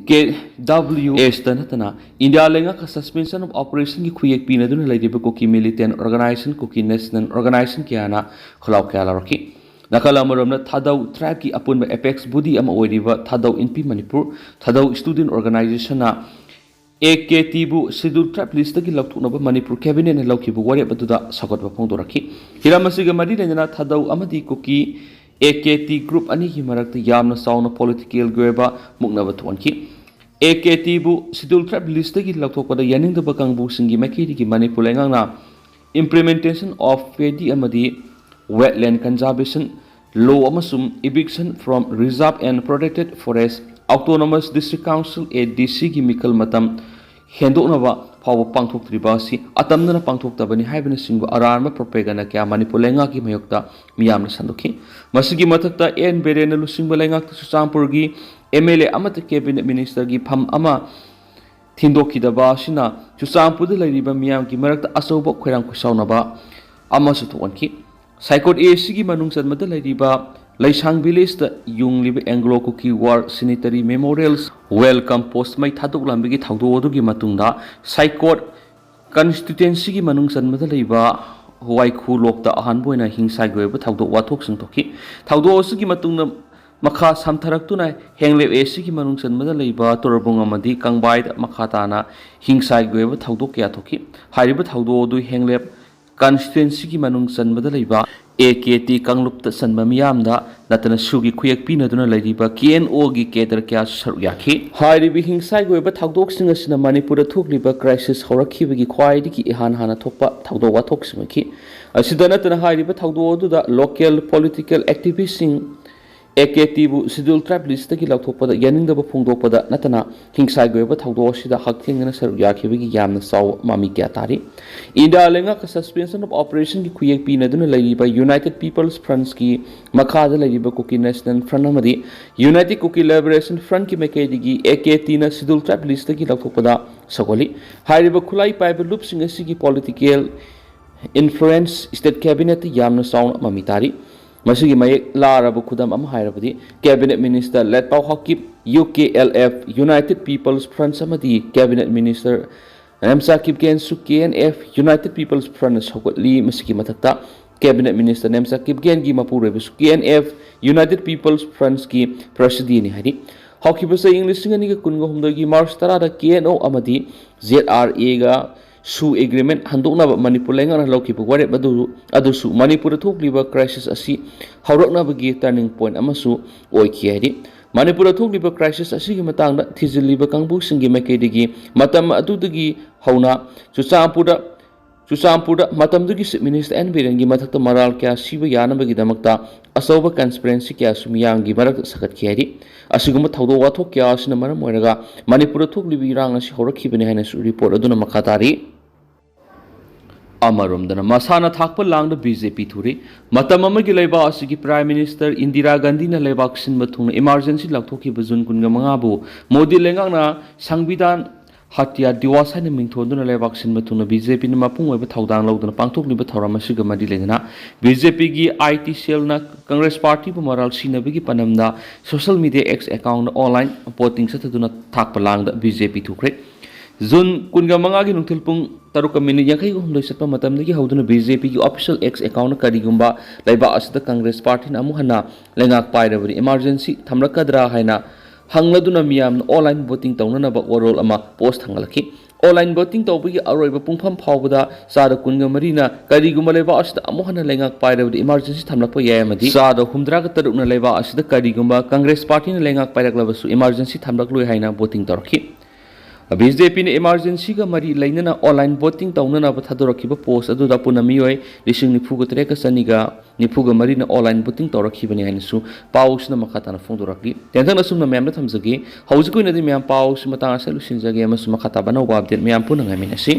ꯀꯦ ꯗꯕ꯭ꯂꯤꯎ ꯑꯦꯁꯇ ꯅꯠꯇꯅ ꯏꯟꯗꯤꯌꯥ ꯂꯩꯉꯥꯛꯀ ꯁꯁꯄꯦꯟꯁꯟ ꯑꯣꯐ ꯑꯣꯄꯔꯦꯁꯟꯒꯤ ꯈꯨꯌꯦꯛ ꯄꯤꯅꯗꯨꯅ ꯂꯩꯔꯤꯕ ꯀꯨꯀꯤ ꯃꯤꯂꯤꯇꯦꯟ ꯑꯣꯔꯒꯅꯥꯏꯖꯦꯁꯟ, ꯀꯨꯀꯤ ꯅꯦꯁꯅꯦꯜ ꯑꯣꯔꯒꯅꯥꯏꯖꯦꯁꯟ ꯀꯌꯥꯅ ꯈꯣꯜꯂꯥꯎ ꯀꯌꯥ ꯂꯥꯎꯔꯛꯈꯤ꯫ ꯅꯥꯀꯜ ꯑꯃꯔꯣꯝꯗ ꯊꯥꯗꯧ ꯇ꯭ꯔꯥꯏꯕꯀꯤ ꯑꯄꯨꯟꯕ ꯑꯦꯄꯦꯛꯁ ꯕꯣꯗꯤ ꯑꯃ ꯑꯣꯏꯔꯤꯕ ꯊꯥꯗꯧ ꯏꯟꯄꯤ ꯃꯅꯤꯄꯨꯔ, ꯊꯥꯗꯧ ꯁ꯭ꯇꯨꯗꯦꯟꯠ ꯑꯣꯔꯒꯅꯥꯏꯖꯦꯁꯟꯅ ꯑꯦ ꯀꯦ ꯇꯤꯕꯨ ꯁꯤꯗꯨꯜ ꯇ꯭ꯔꯥꯏꯕ ꯂꯤꯁꯇꯒꯤ ꯂꯧꯊꯣꯛꯅꯕ ꯃꯅꯤꯄꯨꯔ ꯀꯦꯕꯤꯅꯦꯠꯅ ꯂꯧꯈꯤꯕ ꯋꯥꯔꯦꯞ ꯑꯗꯨꯗ ꯁꯧꯒꯠꯄ ꯐꯣꯡꯗꯣꯔꯛꯈꯤ꯫ ꯍꯤꯔꯝ ꯑꯁꯤꯒ ꯃꯔꯤ ꯂꯩꯅꯅ ꯊꯥꯗꯧ ꯑꯃꯗꯤ ꯀꯨꯀꯤ ꯑꯦ ꯀꯦ ꯇꯤ ꯒ꯭ꯔꯨꯞ ꯑꯅꯤꯒꯤ ꯃꯔꯛꯇ ꯌꯥꯝꯅ ꯆꯥꯎꯅ ꯄꯣꯂꯤꯇꯤꯀꯦꯜꯒꯤ ꯑꯣꯏꯕ ꯃꯨꯛꯅꯕ ꯊꯣꯛꯍꯟꯈꯤ꯫ ꯑꯦ ꯀꯦ ꯇꯤꯕꯨ ꯁꯤꯗꯨꯜ ꯇ꯭ꯔꯥꯏꯕ ꯂꯤꯁꯇꯒꯤ ꯂꯧꯊꯣꯛꯄꯗ ꯌꯥꯅꯤꯡꯗꯕ ꯀꯥꯡꯕꯨꯁꯤꯡꯒꯤ ꯃꯥꯏꯀꯩꯗꯒꯤ ꯃꯅꯤꯄꯨꯔ ꯂꯩꯉꯥꯛꯅ Implementation of ꯄꯦꯗꯤ ꯑꯃꯗꯤ Wetland Conservation Law ꯑꯃꯁꯨꯡ Eviction from Reserve and Protected Forest, Autonomous District Council, ꯑꯦ ꯗꯤ ꯁꯤꯒꯤ ꯃꯤꯈꯜ ꯃꯇꯝ ꯍꯦꯟꯗꯣꯛꯅꯕ ꯐꯥꯎꯕ ꯄꯥꯡꯊꯣꯛꯇ꯭ꯔꯤꯕ ꯑꯁꯤ ꯑꯇꯝꯅꯅ ꯄꯥꯡꯊꯣꯛꯇꯕꯅꯤ ꯍꯥꯏꯕꯅꯆꯤꯡꯕ ꯑꯔꯥꯟꯕ ꯄ꯭ꯔꯣꯄꯦꯒꯥꯟꯗꯥ ꯀꯌꯥ ꯃꯅꯤꯄꯨꯔ ꯂꯩꯉꯥꯛꯀꯤ ꯃꯥꯌꯣꯛꯇ ꯃꯤꯌꯥꯝꯅ ꯁꯟꯗꯣꯛꯈꯤ꯫ ꯃꯁꯤꯒꯤ ꯃꯊꯛꯇ ꯑꯦꯟ ꯕꯤꯔꯦꯟꯅ ꯂꯨꯆꯤꯡꯕ ꯂꯩꯉꯥꯛꯇ ꯆꯨꯔꯆꯥꯟꯄꯨꯔꯒꯤ ꯑꯦꯝ ꯑꯦꯜ ꯑꯦ ꯑꯃꯠꯇ ꯀꯦꯕꯤꯅꯦꯠ ꯃꯤꯅꯤꯁꯇꯔꯒꯤ ꯐꯝ ꯑꯃ ꯊꯤꯟꯗꯣꯛꯈꯤꯗꯕ ꯑꯁꯤꯅ ꯆꯨꯔꯆꯥꯟꯄꯨꯔꯗ ꯂꯩꯔꯤꯕ ꯃꯤꯌꯥꯝꯒꯤ ꯃꯔꯛꯇ ꯑꯆꯧꯕ ꯈꯣꯏꯔꯥꯡ ꯈꯣꯏꯁꯥꯎꯅꯕ ꯑꯃꯁꯨ ꯊꯣꯛꯍꯟꯈꯤ꯫ ꯁꯥꯏꯀꯣꯠ ꯑꯦ ꯁꯤꯒꯤ ꯃꯅꯨꯡ ꯆꯟꯕꯗ ꯂꯩꯔꯤꯕ ꯂꯩꯁꯥꯡ ꯚꯤꯂꯦꯖꯇ ꯌꯨꯡꯂꯤꯕ ꯑꯦꯡꯒ꯭ꯂꯣ ꯀꯨꯀꯤ ꯋꯥꯔ ꯁꯤꯅꯤꯇꯔꯤ ꯃꯦꯃꯣꯔꯤꯌꯦꯜ ꯋꯦꯜꯀꯝ ꯄꯣꯁ ꯃꯩ ꯊꯥꯗꯣꯛꯂꯝꯕꯒꯤ ꯊꯧꯗꯣꯛ ꯑꯗꯨꯒꯤ ꯃꯇꯨꯡꯗ ꯁꯥꯏꯀꯣꯠ ꯀꯟꯁꯇꯤꯇ꯭ꯋꯦꯟꯁꯤꯒꯤ ꯃꯅꯨꯡ ꯆꯟꯕꯗ ꯂꯩꯕ ꯋꯥꯏꯈꯨ ꯂꯣꯛꯇ ꯑꯍꯥꯟꯕ ꯑꯣꯏꯅ ꯍꯤꯡꯁꯥꯒꯤ ꯑꯣꯏꯕ ꯊꯧꯗꯣꯛ ꯋꯥꯊꯣꯛꯁꯤꯡ ꯊꯣꯛꯈꯤ꯫ ꯊꯧꯗꯣꯛ ꯑꯁꯤꯒꯤ ꯃꯇꯨꯡꯗ ꯃꯈꯥ ꯁꯝꯊꯔꯛꯇꯨꯅ ꯍꯦꯡꯂꯦꯞ ꯑꯦ ꯁꯤꯒꯤ ꯃꯅꯨꯡ ꯆꯟꯕꯗ ꯂꯩꯕ ꯇꯣꯔꯕꯨꯡ ꯑꯃꯗꯤ ꯀꯪꯕꯥꯏꯗ ꯃꯈꯥ ꯇꯥꯅ ꯍꯤꯡꯁꯥꯏꯒꯤ ꯑꯣꯏꯕ ꯊꯧꯗꯣꯛ ꯀꯌꯥ ꯊꯣꯛꯈꯤ꯫ ꯍꯥꯏꯔꯤꯕ ꯊꯧꯗꯣꯛ ꯑꯗꯨ ꯍꯦꯡꯂꯦꯞ ꯀꯟꯁꯇꯤꯇ꯭ꯋꯦꯟꯁꯤꯒꯤ ꯃꯅꯨꯡ ꯆꯟꯕꯗ ꯂꯩꯕ ꯑꯦ ꯀꯦ ꯇꯤ ꯀꯥꯡꯂꯨꯞꯇ ꯆꯟꯕ ꯃꯤꯌꯥꯝꯗ ꯅꯠꯇꯅ ꯁꯨꯒꯤ ꯈꯨꯌꯦꯛ ꯄꯤꯅꯗꯨꯅ ꯂꯩꯔꯤꯕ ꯀꯦ ꯑꯦꯟ ꯑꯣꯒꯤ ꯀꯦꯗꯔ ꯀꯌꯥꯁꯨ ꯁꯔꯨꯛ ꯌꯥꯈꯤ꯫ ꯍꯥꯏꯔꯤꯕ ꯍꯤꯡꯁꯥꯏꯒꯤ ꯑꯣꯏꯕ ꯊꯧꯗꯣꯛꯁꯤꯡ ꯑꯁꯤꯅ ꯃꯅꯤꯄꯨꯔꯗ ꯊꯣꯛꯂꯤꯕ ꯀ꯭ꯔꯥꯏꯁꯤꯁ ꯍꯧꯔꯛꯈꯤꯕꯒꯤ ꯈ꯭ꯋꯥꯏꯗꯒꯤ ꯏꯍꯥꯟ ꯍꯥꯟꯅ ꯊꯣꯛꯄ ꯊꯧꯗꯣꯛ ꯋꯥꯊꯣꯛꯁꯤꯡ ꯑꯣꯏꯈꯤ꯫ ꯑꯁꯤꯗ ꯅꯠꯇꯅ ꯍꯥꯏꯔꯤꯕ ꯊꯧꯗꯣꯛ ꯑꯗꯨꯗ ꯂꯣꯀꯦꯜ ꯄꯣꯂꯤꯇꯤꯀꯦꯜ ꯑꯦꯛꯇꯤꯚꯤꯁꯁꯤꯡ, ꯑꯦ ꯀꯦ ꯇꯤꯕꯨ ꯁꯦꯗ꯭ꯌꯨꯜ ꯇ꯭ꯔꯥꯏꯕ ꯂꯤꯁꯇꯒꯤ ꯂꯧꯊꯣꯛꯄꯗ ꯌꯥꯅꯤꯡꯗꯕ ꯐꯣꯡꯗꯣꯛꯄꯗ ꯅꯠꯇꯅ ꯍꯤꯡꯁꯥꯒꯤ ꯑꯣꯏꯕ ꯊꯧꯗꯣꯛ ꯑꯁꯤꯗ ꯍꯛꯊꯦꯡꯅꯅ ꯁꯔꯨꯛ ꯌꯥꯈꯤꯕꯒꯤ ꯌꯥꯝꯅ ꯆꯥꯎꯕ ꯃꯃꯤ ꯀꯌꯥ ꯇꯥꯔꯤ꯫ ꯏꯟꯗꯤꯌꯥ ꯂꯩꯉꯥꯛꯀ Suspension of Operationꯒꯤ ꯈꯨꯌꯦꯛ ꯄꯤꯅꯗꯨꯅ ꯂꯩꯔꯤꯕ United People's Frontꯀꯤ ꯃꯈꯥꯗ ꯂꯩꯔꯤꯕ Kuki National Front ꯑꯃꯗꯤ United Kuki Liberation Frontꯀꯤ ꯃꯥꯏꯀꯩꯗꯒꯤ ꯑꯦ ꯀꯦ ꯇꯤꯅ ꯁꯦꯗ꯭ꯌꯨꯜ ꯇ꯭ꯔꯥꯏꯕ ꯂꯤꯁꯇꯒꯤ ꯂꯧꯊꯣꯛꯄꯗ ꯁꯧꯒꯠꯂꯤ꯫ ꯍꯥꯏꯔꯤꯕ ꯈꯨꯠꯂꯥꯏ ꯄꯥꯏꯕ ꯂꯨꯞꯁꯤꯡ ꯑꯁꯤꯒꯤ ꯄꯣꯂꯤꯇꯤꯀꯦꯜ ꯏꯟꯐ꯭ꯂꯨꯌꯦꯟꯁ ꯁ꯭ꯇꯦꯠ ꯀꯦꯕꯤꯅꯦꯠꯇ ꯌꯥꯝꯅ ꯆꯥꯎꯅ ꯃꯃꯤ ꯇꯥꯔꯤ꯫ ꯃꯁꯤꯒꯤ ꯃꯌꯦꯛ ꯂꯥꯔꯕ ꯈꯨꯗꯝ ꯑꯃ ꯍꯥꯏꯔꯕꯗꯤ ꯀꯦꯕꯤꯅꯦꯠ ꯃꯤꯅꯤꯁꯇꯔ ꯂꯦꯠꯄꯥꯎ ꯍꯥꯀꯤꯞ, U K L F, United People's Front ꯑꯃꯗꯤ ꯀꯦꯕꯤꯅꯦꯠ ꯃꯤꯅꯤꯁꯇꯔ ꯅꯦꯝꯆꯥ ꯀꯤꯞꯒꯦꯟꯁꯨ K N F, United People's Front ꯁꯧꯒꯠꯂꯤ꯫ ꯃꯁꯤꯒꯤ ꯃꯊꯛꯇ ꯀꯦꯕꯤꯅꯦꯠ ꯃꯤꯅꯤꯁꯇꯔ ꯅꯦꯝꯆꯥ ꯀꯤꯞꯒꯦꯟꯒꯤ ꯃꯄꯨꯔꯣꯏꯕꯁꯨ K N F, United People's Frontꯀꯤ ꯄ꯭ꯔꯁꯤꯗꯦꯟꯅꯤ ꯍꯥꯏꯔꯤ꯫ ꯍꯧꯈꯤꯕ ꯆꯍꯤ ꯂꯤꯁꯤꯡ ꯑꯅꯤꯒ ꯀꯨꯟꯒ ꯍꯨꯝꯗꯣꯏꯒꯤ ꯃꯥꯔꯆ ꯇꯔꯥꯗ ꯀꯦ ꯑꯦꯟ ꯑꯣ ꯑꯃꯗꯤ ꯖꯦꯠ ꯑꯥꯔ ꯑꯦꯒ ꯁꯨ ꯑꯦꯒ꯭ꯔꯤꯃꯦꯟꯠ ꯍꯟꯗꯣꯛꯅꯕ ꯃꯅꯤꯄꯨꯔ ꯂꯩꯉꯥꯛꯅ ꯂꯧꯈꯤꯕ ꯋꯥꯔꯦꯞ ꯑꯗꯨ, ꯑꯗꯨꯁꯨ ꯃꯅꯤꯄꯨꯔꯗ ꯊꯣꯛꯂꯤꯕ ꯀ꯭ꯔꯥꯏꯁꯤꯁ ꯑꯁꯤ ꯍꯧꯔꯛꯅꯕꯒꯤ ꯇꯔꯅꯤꯡ ꯄꯣꯏꯟꯠ ꯑꯃꯁꯨ ꯑꯣꯏꯈꯤ ꯍꯥꯏꯔꯤ꯫ ꯃꯅꯤꯄꯨꯔꯗ ꯊꯣꯛꯂꯤꯕ ꯀ꯭ꯔꯥꯏꯁꯤꯁ ꯑꯁꯤꯒꯤ ꯃꯇꯥꯡꯗ ꯊꯤꯖꯤꯜꯂꯤꯕ ꯀꯥꯡꯕꯨꯁꯤꯡꯒꯤ ꯃꯥꯏꯀꯩꯗꯒꯤ ꯃꯇꯝ ꯑꯗꯨꯗꯒꯤ ꯍꯧꯅ ꯆꯨꯔꯆꯥꯟꯄꯨꯔꯗ, ꯆꯨꯔꯆꯥꯟꯄꯨꯔꯗ ꯃꯇꯝꯗꯨꯒꯤ ꯆꯤꯐ ꯃꯤꯅꯤꯁꯇꯔ ꯑꯦꯟ ꯕꯤꯔꯦꯟꯒꯤ ꯃꯊꯛꯇ ꯃꯔꯥꯜ ꯀꯌꯥ ꯁꯤꯕ ꯌꯥꯅꯕꯒꯤꯗꯃꯛꯇ ꯑꯆꯧꯕ ꯀꯟꯁꯄꯤꯔꯦꯟꯁꯤ ꯀꯌꯥꯁꯨ ꯃꯤꯌꯥꯝꯒꯤ ꯃꯔꯛꯇ ꯁꯥꯒꯠꯈꯤ ꯍꯥꯏꯔꯤ꯫ ꯑꯁꯤꯒꯨꯝꯕ ꯊꯧꯗꯣꯛ ꯋꯥꯊꯣꯛ ꯀꯌꯥ ꯑꯁꯤꯅ ꯃꯔꯝ ꯑꯣꯏꯔꯒ ꯃꯅꯤꯄꯨꯔꯗ ꯊꯣꯛꯂꯤꯕ ꯏꯔꯥꯡ ꯑꯁꯤ ꯍꯧꯔꯛꯈꯤꯕꯅꯤ ꯍꯥꯏꯅꯁꯨ ꯔꯤꯄꯣꯔꯠ ꯑꯗꯨꯅ ꯃꯈꯥ ꯇꯥꯔꯤ꯫ ꯑꯃꯔꯣꯝꯗꯅ ꯃꯁꯥꯅ ꯊꯥꯛꯄ ꯂꯥꯡꯗ ꯕꯤ ꯖꯦ ꯄꯤ ꯊꯨꯔꯤ꯫ ꯃꯇꯝ ꯑꯃꯒꯤ ꯂꯩꯕꯥꯛ ꯑꯁꯤꯒꯤ ꯄ꯭ꯔꯥꯏꯝ ꯃꯤꯅꯤꯁꯇꯔ ꯏꯟꯗꯤꯔꯥ ꯒꯥꯟꯙꯤꯅ ꯂꯩꯕꯥꯛ ꯁꯤꯟꯕ ꯊꯨꯡꯅ ꯏꯃꯥꯔꯖꯦꯟꯁꯤ ꯂꯥꯎꯊꯣꯛꯈꯤꯕ ꯖꯨꯟ ꯀꯨꯟꯒ ꯃꯉꯥꯕꯨ ꯃꯣꯗꯤ ꯂꯩꯉꯥꯛꯅ ꯁꯪꯕꯤꯙꯥꯟ ꯍꯠꯌꯥ ꯗꯤꯋꯥꯁ ꯍꯥꯏꯅ ꯃꯤꯡꯊꯣꯟꯗꯨꯅ ꯂꯩꯕꯥꯛ ꯁꯤꯟꯕ ꯊꯨꯡꯅ ꯕꯤ ꯖꯦ ꯄꯤꯅ ꯃꯄꯨꯡ ꯑꯣꯏꯕ ꯊꯧꯗꯥꯡ ꯂꯧꯗꯨꯅ ꯄꯥꯡꯊꯣꯛꯂꯤꯕ ꯊꯧꯔꯝ ꯑꯁꯤꯒ ꯃꯔꯤ ꯂꯩꯅꯅ ꯕꯤ ꯖꯦ ꯄꯤꯒꯤ ꯑꯥꯏ ꯇꯤ ꯁꯦꯜꯅ ꯀꯪꯒ꯭ꯔꯦꯁ ꯄꯥꯔꯇꯤꯕꯨ ꯃꯔꯥꯜ ꯁꯤꯅꯕꯒꯤ ꯄꯅꯝꯗ ꯁꯣꯁꯤꯌꯦꯜ ꯃꯤꯗꯤꯌꯥ ꯑꯦꯛꯁ ꯑꯦꯀꯥꯎꯟꯗ ꯑꯣꯟꯂꯥꯏꯟ ꯄꯣꯁꯇꯤꯡ ꯆꯠꯊꯗꯨꯅ ꯊꯥꯛꯄ ꯂꯥꯡꯗ ꯕꯤ ꯖꯦ ꯄꯤ ꯊꯨꯈ꯭ꯔꯦ꯫ ꯖꯨꯟ ꯀꯨꯟꯒ ꯃꯉꯥꯒꯤ ꯅꯨꯡꯊꯤꯜ ꯄꯨꯡ ꯇꯔꯨꯛꯀ ꯃꯤꯅꯤꯠ ꯌꯥꯡꯈꯩ ꯍꯨꯝꯗꯣꯏ ꯆꯠꯄ ꯃꯇꯝꯗꯒꯤ ꯍꯧꯗꯨꯅ ꯕꯤ ꯖꯦ ꯄꯤꯒꯤ ꯑꯣꯐꯤꯁꯤꯌꯦꯜ ꯑꯦꯛꯁ ꯑꯦꯀꯥꯎꯟꯠꯅ ꯀꯔꯤꯒꯨꯝꯕ ꯂꯩꯕꯥꯛ ꯑꯁꯤꯗ ꯀꯪꯒ꯭ꯔꯦꯁ ꯄꯥꯔꯇꯤꯅ ꯑꯃꯨꯛ ꯍꯟꯅ ꯂꯩꯉꯥꯛ ꯄꯥꯏꯔꯕꯗꯤ ꯏꯃꯥꯔꯖꯦꯟꯁꯤ ꯊꯝꯂꯛꯀꯗ꯭ꯔꯥ ꯍꯥꯏꯅ ꯍꯪꯂꯗꯨꯅ ꯃꯤꯌꯥꯝꯅ ꯑꯣꯟꯂꯥꯏꯟ ꯚꯣꯇꯤꯡ ꯇꯧꯅꯅꯕ ꯋꯥꯔꯣꯜ ꯑꯃ ꯄꯣꯁ ꯊꯥꯡꯒꯠꯂꯛꯈꯤ꯫ ꯑꯣꯟꯂꯥꯏꯟ ꯚꯣꯇꯤꯡ ꯇꯧꯕꯒꯤ ꯑꯔꯣꯏꯕ ꯄꯨꯡꯐꯝ ꯐꯥꯎꯕꯗ ꯆꯥꯗ ꯀꯨꯟꯒ ꯃꯔꯤꯅ ꯀꯔꯤꯒꯨꯝꯕ ꯂꯩꯕꯥꯛ ꯑꯁꯤꯗ ꯑꯃꯨꯛ ꯍꯟꯅ ꯂꯩꯉꯥꯛ ꯄꯥꯏꯔꯕꯗꯤ ꯏꯃꯥꯔꯖꯦꯟꯁꯤ ꯊꯝꯂꯛꯄ ꯌꯥꯏ ꯑꯃꯗꯤ ꯆꯥꯗ ꯍꯨꯝꯗ꯭ꯔꯥꯒ ꯇꯔꯨꯛꯅ ꯂꯩꯕꯥꯛ ꯑꯁꯤꯗ ꯀꯔꯤꯒꯨꯝꯕ ꯀꯪꯒ꯭ꯔꯦꯁ ꯄꯥꯔꯇꯤꯅ ꯂꯩꯉꯥꯛ ꯄꯥꯏꯔꯛꯂꯕꯁꯨ ꯏꯃꯥꯔꯖꯦꯟꯁꯤ ꯊꯝꯂꯛꯂꯣꯏ ꯍꯥꯏꯅ ꯚꯣꯇꯤꯡ ꯇꯧꯔꯛꯈꯤ꯫ ꯕꯤ ꯖꯦ ꯄꯤꯅ ꯏꯃꯥꯔꯖꯦꯟꯁꯤꯒ ꯃꯔꯤ ꯂꯩꯅꯅ ꯑꯣꯟꯂꯥꯏꯟ ꯚꯣꯇꯤꯡ ꯇꯧꯅꯅꯕ ꯊꯥꯗꯣꯔꯛꯈꯤꯕ ꯄꯣꯁ ꯑꯗꯨꯗ ꯑꯄꯨꯟꯅ ꯃꯤꯑꯣꯏ ꯂꯤꯁꯤꯡ ꯅꯤꯐꯨꯒ ꯇꯔꯦꯠꯀ ꯆꯅꯤꯒ ꯅꯤꯐꯨꯒ ꯃꯔꯤꯅ ꯑꯣꯟꯂꯥꯏꯟ ꯚꯣꯇꯤꯡ ꯇꯧꯔꯛꯈꯤꯕꯅꯤ ꯍꯥꯏꯅꯁꯨ ꯄꯥꯎꯁꯤꯅ ꯃꯈꯥ ꯇꯥꯅ ꯐꯣꯡꯗꯣꯔꯛꯂꯤ꯫ ꯇꯦꯟꯊꯪꯅ ꯑꯁꯨꯝꯅ ꯃꯌꯥꯝꯗ ꯊꯝꯖꯒꯦ꯫ ꯍꯧꯖꯤꯛꯀꯤ ꯑꯣꯏꯅꯗꯤ ꯃꯌꯥꯝ ꯄꯥꯎꯁꯤ ꯃꯇꯥꯡ ꯑꯁꯤꯗ ꯂꯣꯏꯁꯤꯟꯖꯒꯦ ꯑꯃꯁꯨꯡ ꯃꯈꯥ ꯇꯥꯕ ꯑꯅꯧꯕ ꯑꯞꯗꯦꯠ ꯃꯌꯥꯝ ꯄꯨꯟꯅ ꯉꯥꯏꯃꯤꯟꯅꯁꯤ꯫